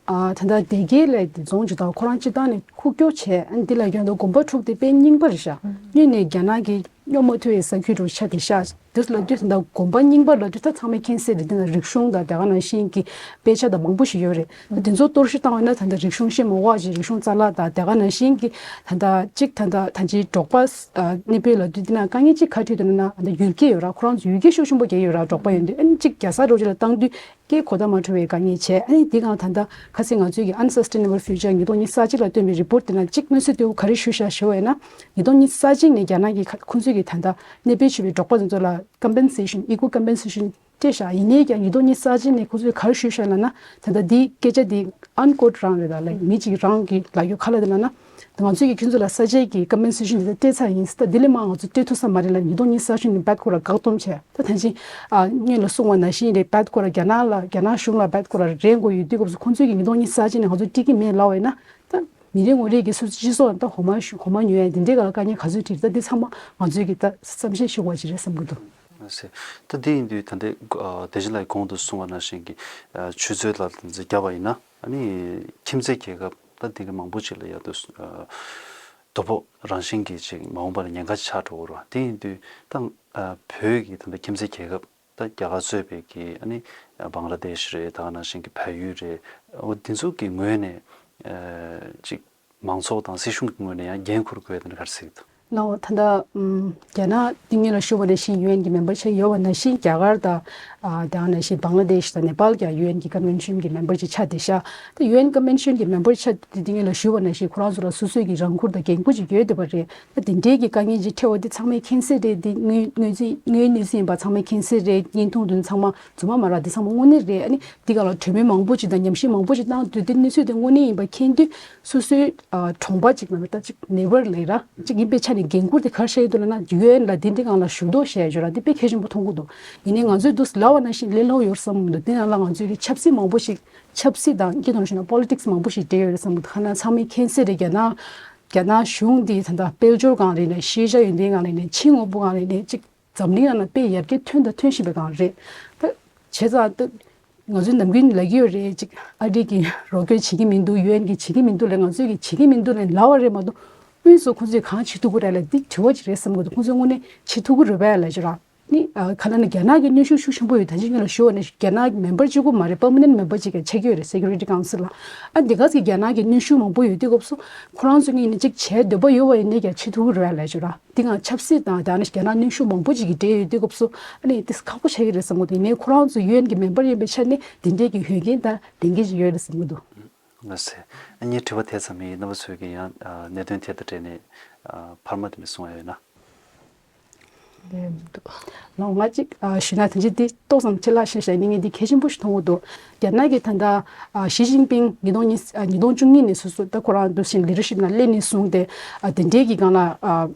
ཨ་ད་ལྟ་སྡེ་དགེ་ལས་དེ་རྫོང་ཇོ་བདག་ཁོ་རང་སྤྱིར་བཏང་ནས་ཁུག་ཀྱོག་བྱས། ཨ་འདི་ལ་ཡོད་འདུག་དགོན་པ་དྲུག་དེ་དཔེ་རྙིང་པ་རེད་ཤག་སྔོན་ནས་རྒྱ་ནག་གིས་སྙོབ་མ་ཐུབ་པའི་ས་ཁུལ་དུ་ཆགས་བསྡད་ཤག་དེ་ལབ་དུས་ད་ལྟ་དགོན་པ་རྙིང་པ་ལབ་དུས་ད་ཚང་མས་མཁྱེན་གསལ་རེད། འདི་ན་རིག་གཞུང་དང་དེ་ག་ནང་བཞིན་གྱི་དཔེ་ཆ་དང་མང་པོ་ཞིག་ཡོད་རེད། ད་དེ་ཚོ་གཏོར་བཤིག་བཏང་བ་ན་ད་ལྟ་རིག་གཞུང་ཤེས་མ་དགོས་ཅིག་རིག་གཞུང་རྩ་བརླག་དང་དེ་ག་ནང་བཞིན་གྱི་ད་ལྟ་གཅིག་ད་ལྟ་ད་ཅིག་འབྲོག་པ་ཨ་གནས་སྤོས་ལབ་དུས་འདི་ན་དཀའ་ངལ་གཅིག་ག་འཕྲད་འདུག་ན། ད་ལྟ་ཡུལ་སྐད་ཡོད་ར། ཁོ་རང་ཚོ་ཡུལ་སྐད་ཤུགས་ཆེན་པོ་རྒྱག་ཡོད་ར། འབྲོག་པ་ཡོད་དུས་ཨ་ནི་གཅིག་རྒྱལ་ས་རོགས་ཅིག་ལ་བཏང་དུས། སྐད་གོ་བརྡ་མ་འཕྲོད་པའི་དཀའ་ངལ་བྱས། ཨ་ནི་འདི་གང་ད་ལྟ་ཁ་སང་ང་ཚོས་ཀྱི་Unsustainable Future ཉིས་སྟོང་ཉི་ཤུ་རྩ་གཅིག་ལ་བཏོན་པའི་རི་པོར་དེ་ན་གཅིག་གནས་ཚུལ་དེ་ག་རེ་ཞུས་བཞག་ཞུ་བ་ཡིན་ན། ཉིས་སྟོང་ཉི་ཤུ་རྩ་གཅིག་ནས་རྒྱ་ནག་གིས་ཁ་ཁོང་ཚོས་ཀྱི་ད་ལྟ་གནས་སྤོས་བྱས་པའི་འབྲོག་པ་དེ་ཚོ་ལ་compensation, equal compensation སྤྲད་བཞག་ཡིན་ནའི་ཀྱང་ཉིས་སྟོང་ཉི་ཤུ་རྩ་གཅིག་ནས་ཁོང་ཚོས་ག་རེ་ཞུས་བཞག་ལབ་ན། ད་ལྟ་འདི་སྐད་ཆ་འདི་Unquote རང་རེད་ད། ལའིཀ་མི་གཅིག་རང་གི་ལབ་རྒྱུ་ག་ལབ་དེ་ལབ་ན། ང་ཚོས་ཀྱིས་ཁྱོད་ཚོ་ལ་ས་ཆའི་གི་compensation དེ་ཚོ་སྤྲད་ཚར་ཡིན། ད་དེ་ལས་མང་ང་ཚོ་སྤྲད་ཐུབ་ས་མ་རེད་ལབ། ཉིས་སྟོང་ཉི་ཤུ་རྩ་གཅིག་ནས་བད་ཀོ་ར་བཀག་སྡོམ་བྱས། ད་ད་ཅི་ཨ་སྔོན་ལ་གསུངས་པ་ནང་བཞིན་རེད། བད་ཀོ་ར་རྒྱ་ནག་ལ་རྒྱ་ནག་གཞུང་ལ་བད་ཀོ་ར་རེ་དགོས་ཡོད་དུས་སྐབས་སུ་ཁོང་ཚོས་ཀྱིས་ཉིས་སྟོང་ཉི་ཤུ་རྩ་གཅིག་ནས་ང་ཚོ་སྤྲད་ཀྱི་མེད་ལབ་པ་ཡིན་ན། ད་མི་རེ་ངོ་རེ་གིས་སོ་སོ་སྤྱི་ཚོགས་ལ་ད་འོ་མ་ཞུ་འོ་མ་ཉོ་ཡ་དེ་འདྲའི་སྒང་ལ་དཀའ་ངལ་ག་ཚོད་འཕྲད། ད་འདི་ཚང་མ་ང་ཚོས་ཀྱིས་ད་བསམ་ཤེས་ཤིག་དགོས་པ་ཅིག་རེད་བསམ་གྱི་འདུག་ཨ་སེ། ད་འདི་ཡིན་དུས་ད་ལྟའི་ཨ་བདེ་ཆེན་ལགས་ཀྱིས་གོང་དུ་གསུངས་པ་ནང་བཞིན་གྱི་ཨ་ཆུ་མཛོད་ལ་དེ་ཚོ་བརྒྱབ་པ་ཡིན་ན། ཨ་ནི་ཁྱིམ་མཚེས་རྒྱལ་ཁབ་ད་འདི་གི་མང་པོ་ཅིག་ལ་ཡ་དུ་ཨ་དོ་ཕོག་རང་བཞིན་གྱི་ཅིག་མ་འོངས་པ་ལ་ཉེན་ཁ་ཆགས་འགྲོ་གི་རེད་བ། དེ་ཡིན་དུས་ད་ཨ་བོད་ཀྱི་ད་ལྟ་ཁྱིམ་མཚེས་རྒྱལ་ཁབ་ད་རྒྱ་གར་གཙོས་པའི་གི་ཨ་ནི་ཨ་བང་ལ་དེཤ་རེད། ད་ག་ནང་བཞིན་གྱི་བལ་ཡུལ་རེད། འོ་འདི་ཚོ་གི་ངོས་ནས་ཨ་ཅིག་མང་ཚོགས་དང་སྲིད་གཞུང་གི་ངོས་ནས་ཡང་འགན་འཁུར་དགོས་དེ་འདྲ་ག་རེ་ཟེར་གྱི་འདུག་ལའོ། ད་ལྟ་ཨམ་རྒྱ་ནག་འདི་སྔོན་ལ་ཞུས་པ་ནང་བཞིན་ཡུ་ཨེན་གྱི་མེམ་བར་ཆགས་ཡོད་པ་ནང་བཞིན་རྒྱ་གར་དང་ཨ་དེ་ག་ནང་བཞིན་བང་ལ་དེཤ་དང་ནེ་པཱལ་ཀྱང་ཡུ་ཨེན་གྱི་ཀོན་ཝེན་ཤན་གྱི་མེམ་བར་ཅིག་ཆགས་བསྡད་ཤག་ད་ཡུ་ཨེན་ཀོན་ཝེན་ཤན་གྱི་མེམ་བར་ཆགས་དེ་འདི་སྔོན་ལ་ཞུས་པ་ནང་བཞིན་ཁོ་རང་ཚོ་ལ་སོ་སོའི་གི་རང་འཁུར་དང་འགན་འཁུར་ཅིག་ཡོད་བསྡད་པ་རེད། ད་དེ་འདྲའི་གི་དཀའ་ངལ་ཅིག་འཕྲད་པ་དེ་ཚང་མས་མཁྱེན་གསལ་རེད། དེ་དངོས་དངོས་རྫས་དངོས་གནས་ཚུལ་ཡིན་པ་ཚང་མས་མཁྱེན་གསལ་རེད། བརྙན་ཐུང་དེ་ཚང་མ་རྫུན་མ་མ་རེད། དེ་ཚང་མ་དངོས་གནས་རེད། ཨ་ནི་འདི་ག་ལ་གྲོས་མོལ་མང་པོ་ཅིག་དང་ཉམས་ཞིབ་མང་པོ་ཅིག་བཏང་དུས་དེ་གནས་ཚུལ་དེ་དངོས་གནས་ཡིན་པ་མཁྱེན་དུས་སོ་སོའི་ཨ་གྲོང་པ་ཅིག་ལ་ད་ཅིག་ནེ་བར་ལས་ར་ཅིག་ཡིན་པའི་ཆ་ནས་འགན་འཁུར་དེ་ག་རེ་བཞག་ཡོད་འདུག་ལབ་ན། ཡུ་ཨེན་ལ་དེ་འདྲའི་སྒང་ལ་ཞུ་གཏུག་བྱས་ཡོད་ར། དེ་དཔེ་གལ་ཆེན་པོ་མཐོང་གི་འདུག་ཡིན་ནའི་ང་ཚོས་འདུག་ལབ་པ་ནང་བཞིན་ལས་སླ་པོ་ཡོད་བསམ་གི་མི་འདུག་དེ་ནང་ལ་ང་ཚོས་ཀྱི་ཆབ་སྲིད་མང་པོ་ཞིག་ཆབ་སྲིད་དང་སྐྱིད་སྡུག་ཞུ་ན་པོ་ལི་ཊིག་སི་མང་པོ་ཞིག་འདྲེས་ཡོད་རེད་བསམ་གི་འདུག་ཁ་ན་ཚང་མས་མཁྱེན་གསལ་རེད། རྒྱ་ནག་རྒྱ་ནག་གཞུང་འདི་ད་ལྟ་དཔལ་འབྱོར་སྒང་ལ་ཡིན་ནའི་ཤེས་བྱ་ཡོན་ཏན་སྒང་ལ་ཡིན་ནའི་ཕྱི་དངོས་པོ་སྒང་ལ་ཡིན་ནའི་ཅིག་འཛམ་གླིང་ནང་ན་དཔེ་ཡར་རྒྱས་ཐོན་དང་ཐོན་བཞིན་པའི་སྒང་རེད། ད་བྱས་ཙང་ད་ང་ཚོས་ནམ་རྒྱུན་ལབ་ཀྱི་ཡོད་རེད། ཅིག་ཨ་རི་གིས་རོགས་སྐྱོར་བྱེད་ཀྱི་མི་འདུག་ཡུ་ཨེན་གིས་བྱེད་ཀྱི་མི་འདུག་ལབ། ང་ཚོས་ཀྱིས་བྱེད་ཀྱི་མི་འདུག་ལབ་ལབ་པ་རེད་མ་གཏོགས། དངོས་སུ་ཁོང་ཚོས་གང་བྱེད་ཐུབ་ཀྱི་རེད་ལབ་འདི་དྲི་བ་ཅིག་རེད་བསམ་གྱི་འདུག་ཁོང་ཚོས་དངོས་གནས་བྱེད་ཐུབ་ཀྱི་རེད་པས་ལབ་ཅིག་ར། ནི་ཨ་ག་ལ་ནི་རྒྱ་ནག་གི་གནོན་ཤུགས་ཤུགས་ཆེན་པོ་ཡོད། ད་ཅི་སྔོན་ལ་ཞུས་པ་ནང་བཞིན་རྒྱ་ནག་གི་མེམ་བར་གཅིག་པུ་མ་རེད། པར་མ་ནེན་མེམ་བར་ཅིག་ཀྱང་ཆགས་ཀྱི་ཡོད་རེད། སེ་ཀུ་རི་ཊི་ཀའུན་སིལ་ལ། ཨ་འདི་ག་ཚོད་རྒྱ་ནག་གི་གནོན་ཤུགས་མང་པོ་ཡོད་དུས་སྐབས་སུ་ཁོ་རང་ཚོ་གཉིས་ནི་གཅིག་བྱས་འདོད་པ་ཡོད་པ་ཡིན་ནའི་ཀྱང་བྱེད་ཐུབ་ཀྱི་རེད་ལབ་ཞུ་ར། འདི་གང་ཆབ་སྲིད་དང་ད་ནི་རྒྱ་ནག་གནོན་ཤུགས་མང་པོ་ཅིག་གིས་འདྲེས་ཡོད་དུས་སྐབས་སུ་ཨ་ནི་དེ་ཁག་པོ་ཆགས་ཀྱི་རེད་བསམ་གྱི་འདུག་ཡིན་ནའི་ཁོ་རང་ཚོ་ཡུ་ཨེན་གྱི་མེམ་བར་ཡིན་པའི་ཆ་ནས་དེ་འདྲའི་གི་འོས་འགན་དང་ལས་འགན་ཅིག་ཡོད་རེད་བསམ་གྱི་འདུག་ལགས་སེ། ཨ་ངའི་དྲི་བ་དེ་ཙམ་ཡིན། རྣམ་པ་ཚོས་ཀྱིས་ཡང་ཨ་གནད་དོན་དེ་དང་འབྲེལ་ནས་ཨ་འཕར་མ་དེ་འདྲ་གསུང་ཡ་ཡོད་ན། ལན་འདུག་ལགས་ང་གཅིག་ཨ་ཞུས་ན་ད་ཅི་འདི་ཏོག་ཙམ་ཕྱི་ལ་བཤད་བཤད་ནི་ངས་འདི་གལ་ཆེན་པོ་ཞིག་མཐོང་གི་འདུག་རྒྱ་ནག་གི་ད་ལྟ་ཨ་ཞི་ཅིན་ཕིང་ཉིས་སྟོང་གཉིས་ཨ་ཉིས་སྟོང་བཅུ་གཉིས་ནས་སོ་སོ་ད་ཁོ་རང་འདུག་བཞིན་ལི་ཌར་ཤིབ་ནང་སླེབས་ནས་བཟུང་སྟེ་ཨ་དེ་འདྲའི་གི་སྒང་ལ་ཨ།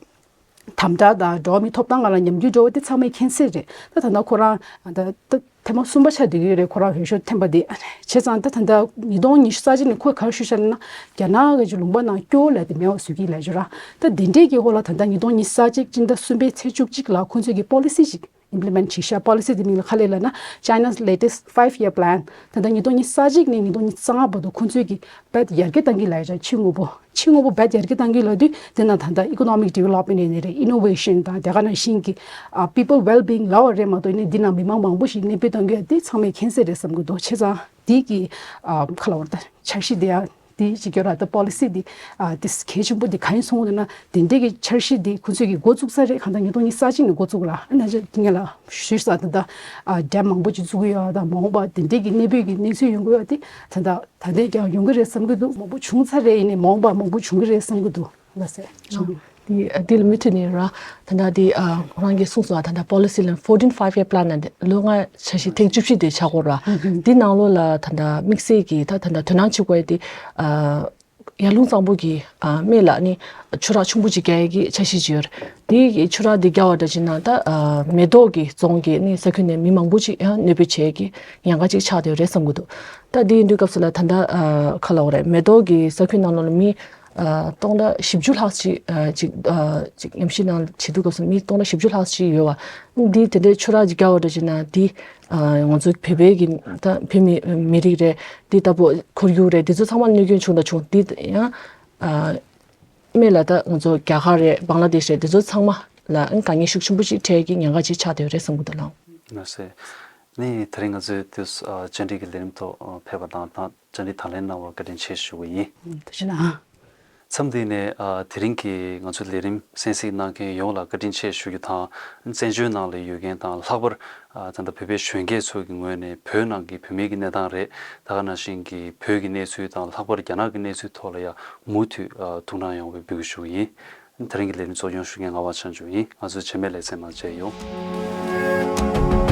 དམ་དྲག་དང་འགྲོ་བ་མིའི་ཐོབ་ཐང་སྒང་ལ་ཉམས་རྒུད་འགྲོ་བ་དེ་ཚང་མས་མཁྱེན་གསལ་རེད། ད་ད་ལྟ་ཁོ་རང་ད་ད་ཐེངས་མ་གསུམ་པ་ཆགས་བསྡད་ཀྱི་ཡོད་རེད། ཁོ་རང་འོས་ཤོག་འཐེན་པ་དེ་བྱས་ཙང་ད་ད་ལྟ་ཉིས་སྟོང་ཉི་ཤུ་རྩ་གཅིག་ནས་ཁོས་ག་རེ་ཞུས་ཤག་ལབ་ན། རྒྱ་ནག་གི་ལུང་པ་ནང་སྐྱོ་བོ་ལབ་དེ་མེད་པ་བཟོ་གི་ལབ་ཀྱི་ཡོད་ར། ད་དེ་འདྲས་ཀྱི་འོག་ལ་ད་ལྟ་ཉིས་སྟོང་ཉི་ཤུ་རྩ་གཅིག་སྤྱི་ཟླ་གསུམ་པའི་ཚེས་བཅུ་གཅིག་ལ་ཁོང་ཚོས་ཀྱི་པོ་ལི་སི་ཞིག་ཨིམ་པི་ལི་མེན་ཊི་བྱས་ཤག་པོ་ལི་སི་དེ་མིང་ལ་ག་རེ་ལབ་ན། China's latest five year plan། ད་ལྟ་ཉིས་སྟོང་ཉི་ཤུ་རྩ་གཅིག་ནས་ཉིས་སྟོང་ཉི་ཤུ་རྩ་ལྔ་བར་དུ་ཁོང་ཚོས་ཀྱི་བེད་ཡར་རྒྱས་བཏང་གི་ལབ་ཡ་ཅག་ཕྱི་དངོས་པོ་ཕྱི་དངོས་པོ་བེད་ཡར་རྒྱས་བཏང་གི་ལབ་དུས་དེ་ན་ད་ལྟ་economic development ཡིན་ནི་རེད། innovation དང་དེ་ག་ནང་བཞིན་གྱི་ཨ་people well being ལབ་པ་རེད་མ་གཏོགས་ནི་འདི་ན་མི་མང་མང་པོ་ཞིག་གནས་སྤོས་བཏང་གི་ཡ་དེ་ཚང་མས་མཁྱེན་གསལ་རེད་བསམ་གི་འདུག་བྱས་ཙང་དེ་གི་ཨ་ཁ་ལ་བར་ད་འཆར་གཞི་དེ་ཡ། དེ་ཅིག་ཡོད་ར། ད་པོ་ལི་སི་དེ་ཨ་དེ་གལ་ཆེན་པོ་དེ་གང་ཡིན་སོང་ལབ་ན། དེ་འདྲས་ཀྱི་འཆར་གཞི་དེ་ཁོ་ཚོས་ཀྱི་འགོ་བཙུགས་ས་རེད། གང་ལྟར་ཉིས་སྟོང་ཉི་ཤུ་རྩ་གཅིག་ནས་འགོ་བཙུགས་ར། ཨ་ནི་ཅིག་ངས་ལ་ཞུས་ས་ད་ལྟ་ཨ་ཌེམ་མང་པོ་ཅིག་བཙུགས་ཀྱི་ཡོད་ཨ། ད་མ་འོངས་པ་དེ་འདྲས་ཀྱི་གནས་སྤོས་ཀྱི་གནས་ཚུལ་ཡོང་གི་ཡོད་ཨ། དེ་ད་ལྟ་ད་ལྟས་ཀྱང་ཡོང་གི་རེད་བསམ་གྱི་འདུག་མང་པོ་བྱུང་ཚར་རེད། ཡིན་ནའི་མ་འོངས་པ་མང་པོ་བྱུང་གི་རེད་བསམ་གྱི་འདུག་ལགས་སེ། ཨ། དེ་དེ་ལ་མུ་མཐུད་ནས་ར། ད་ལྟ་དེ་ཨ་ཁོ་རང་གིས་གསུངས་སོང་ཨ། ད་ལྟ་པོ་ལི་སི་ལ་fourteen five year plan ནང་ལོ་ལྔ་འཆར་གཞི་ཐེངས་བཅུ་བཞི་དེ་ཆགས་ཀྱི་ཡོད་ར། དེ་ནང་ལོགས་ལ་ད་ལྟ་དམིགས་བསལ་གྱི་ད་ད་ལྟ་དོ་སྣང་བྱེད་དགོས་ཡ་དེ་ཨ་ཡར་ཀླུང་གཙང་པོ་གི་ཨ་སྨད་ལ་ནི་ཆུ་རགས་ཆུང་པོ་ཅིག་རྒྱག་ཡ་གི་འཆར་གཞི་ཅིག་ཡོད་རེད། དེ་གི་ཆུ་རགས་དེ་རྒྱག་པ་འདྲ་བྱས་ན་ད་ཨ་མེ་ཏོག་གི་རྫོང་གི་ནི་ས་ཁུལ་ནས་མི་མང་པོ་ཅིག་ཡང་གནས་སྤོས་བྱེད་ཡ་གི་ཉེན་ཁ་ཅིག་ཆགས་བསྡད་ཡོད་རེད་བསམ་གྱི་འདུག་ད་དེ་ཡིན་དུས་སྐབས་སུ་ལ་ད་ལྟ་ཨ་ག་ལབ་དགོས་རེད། མེ་ཏོག་གི་ས་ཁུལ་ནང་ལོགས་ལ་མི་ཨ་སྟོང་ཕྲག་བཞི་བཅུ་ལྷག་ཅིག་ཨ་ཅིག་ཨ་ཅིག་ཉམས་ཞིབ་ནང་བྱེད་དུས་སྐབས་སུ་མི་སྟོང་ཕྲག་བཞི་བཅུ་ལྷག་ཅིག་ཡོད་པ། འདི་དེ་འདྲའི་ཆུ་རགས་ཅིག་རྒྱག་པ་འདྲ་བྱས་ན་འདི་ཨ་ང་ཚོ་བོད་པའི་གི་ད་བོད་མི་མི་རིགས་རེད། འདི་ལྟ་བུ་ཁོར་ཡུག་རེད། འདི་ཚོ་ཚང་མ་གནོད་སྐྱོན་བྱུང་དང་བྱུང་། འདི་ཡང་ཨ་སྨད་ལ་ད་ང་ཚོ་རྒྱ་གར་རེད། བང་ལ་དེཤ་རེད། འདི་ཚོ་ཚང་མ་ལ་དཀའ་ངལ་ཤུགས་ཆེན་པོ་ཅིག་འཕྲད་ཀྱི་ཉེན་ཁ་ཅིག་ཆགས་བསྡད་ཡོད་རེད་བསམ་གྱི་འདུག་ལགས། ལགས་སེ། ནི་དེ་རིང་ང་ཚོའི་དུས་ཨ་བཅར་འདྲི་གི་ལས་རིམ་ཐོག་ཨ་ཕེབས་པ་དང་ད་བཅར་འདྲི་དང་ལེན་གནང་བར་བཀའ་དྲིན་ཆེ་ཞུ་གི་ཡིན། ཐུགས་རྗེ་གནང་། མཚམས་འདི་ནས་ཨ་དེ་རིང་གི་ང་ཚོའི་ལས་རིམ་གསན་གཟིགས་གནང་མཁན་ཡོངས་ལ་བཀའ་དྲིན་ཆེ་ཞུ་རྒྱུ་དང་། བཙན་བྱོལ་ནང་ལ་ཡོད་མཁན་དང་ལྷག་པར་ཨ་ད་ལྟ་བོད་པའི་གཞོན་སྐྱེས་ཚོ་གི་ངོས་ནས་བོད་ནང་གི་བོད་མིའི་གི་གནས་སྟངས་རེད། ད་ག་ནང་བཞིན་གྱི་བོད་ཀྱི་གནས་ཚུལ་དང་ལྷག་པར་རྒྱ་ནག་གི་གནས་ཚུལ་ཐོག་ལ་ཡང་མུ་མཐུད་ཨ་ཐུགས་སྣང་ཡོང་བའི་འབོད་སྐུལ་ཞུ་གི་ཡིན། དེ་རིང་གི་ལས་རིམ་གཙོ་སྐྱོང་ཞུ་མཁན་ངག་དབང་ཆོས་འབྱོར་ཡིན། ང་ཚོའི་རྗེས་མའི་ལེ་ཚན་ནང་མཇལ་ཡོང་།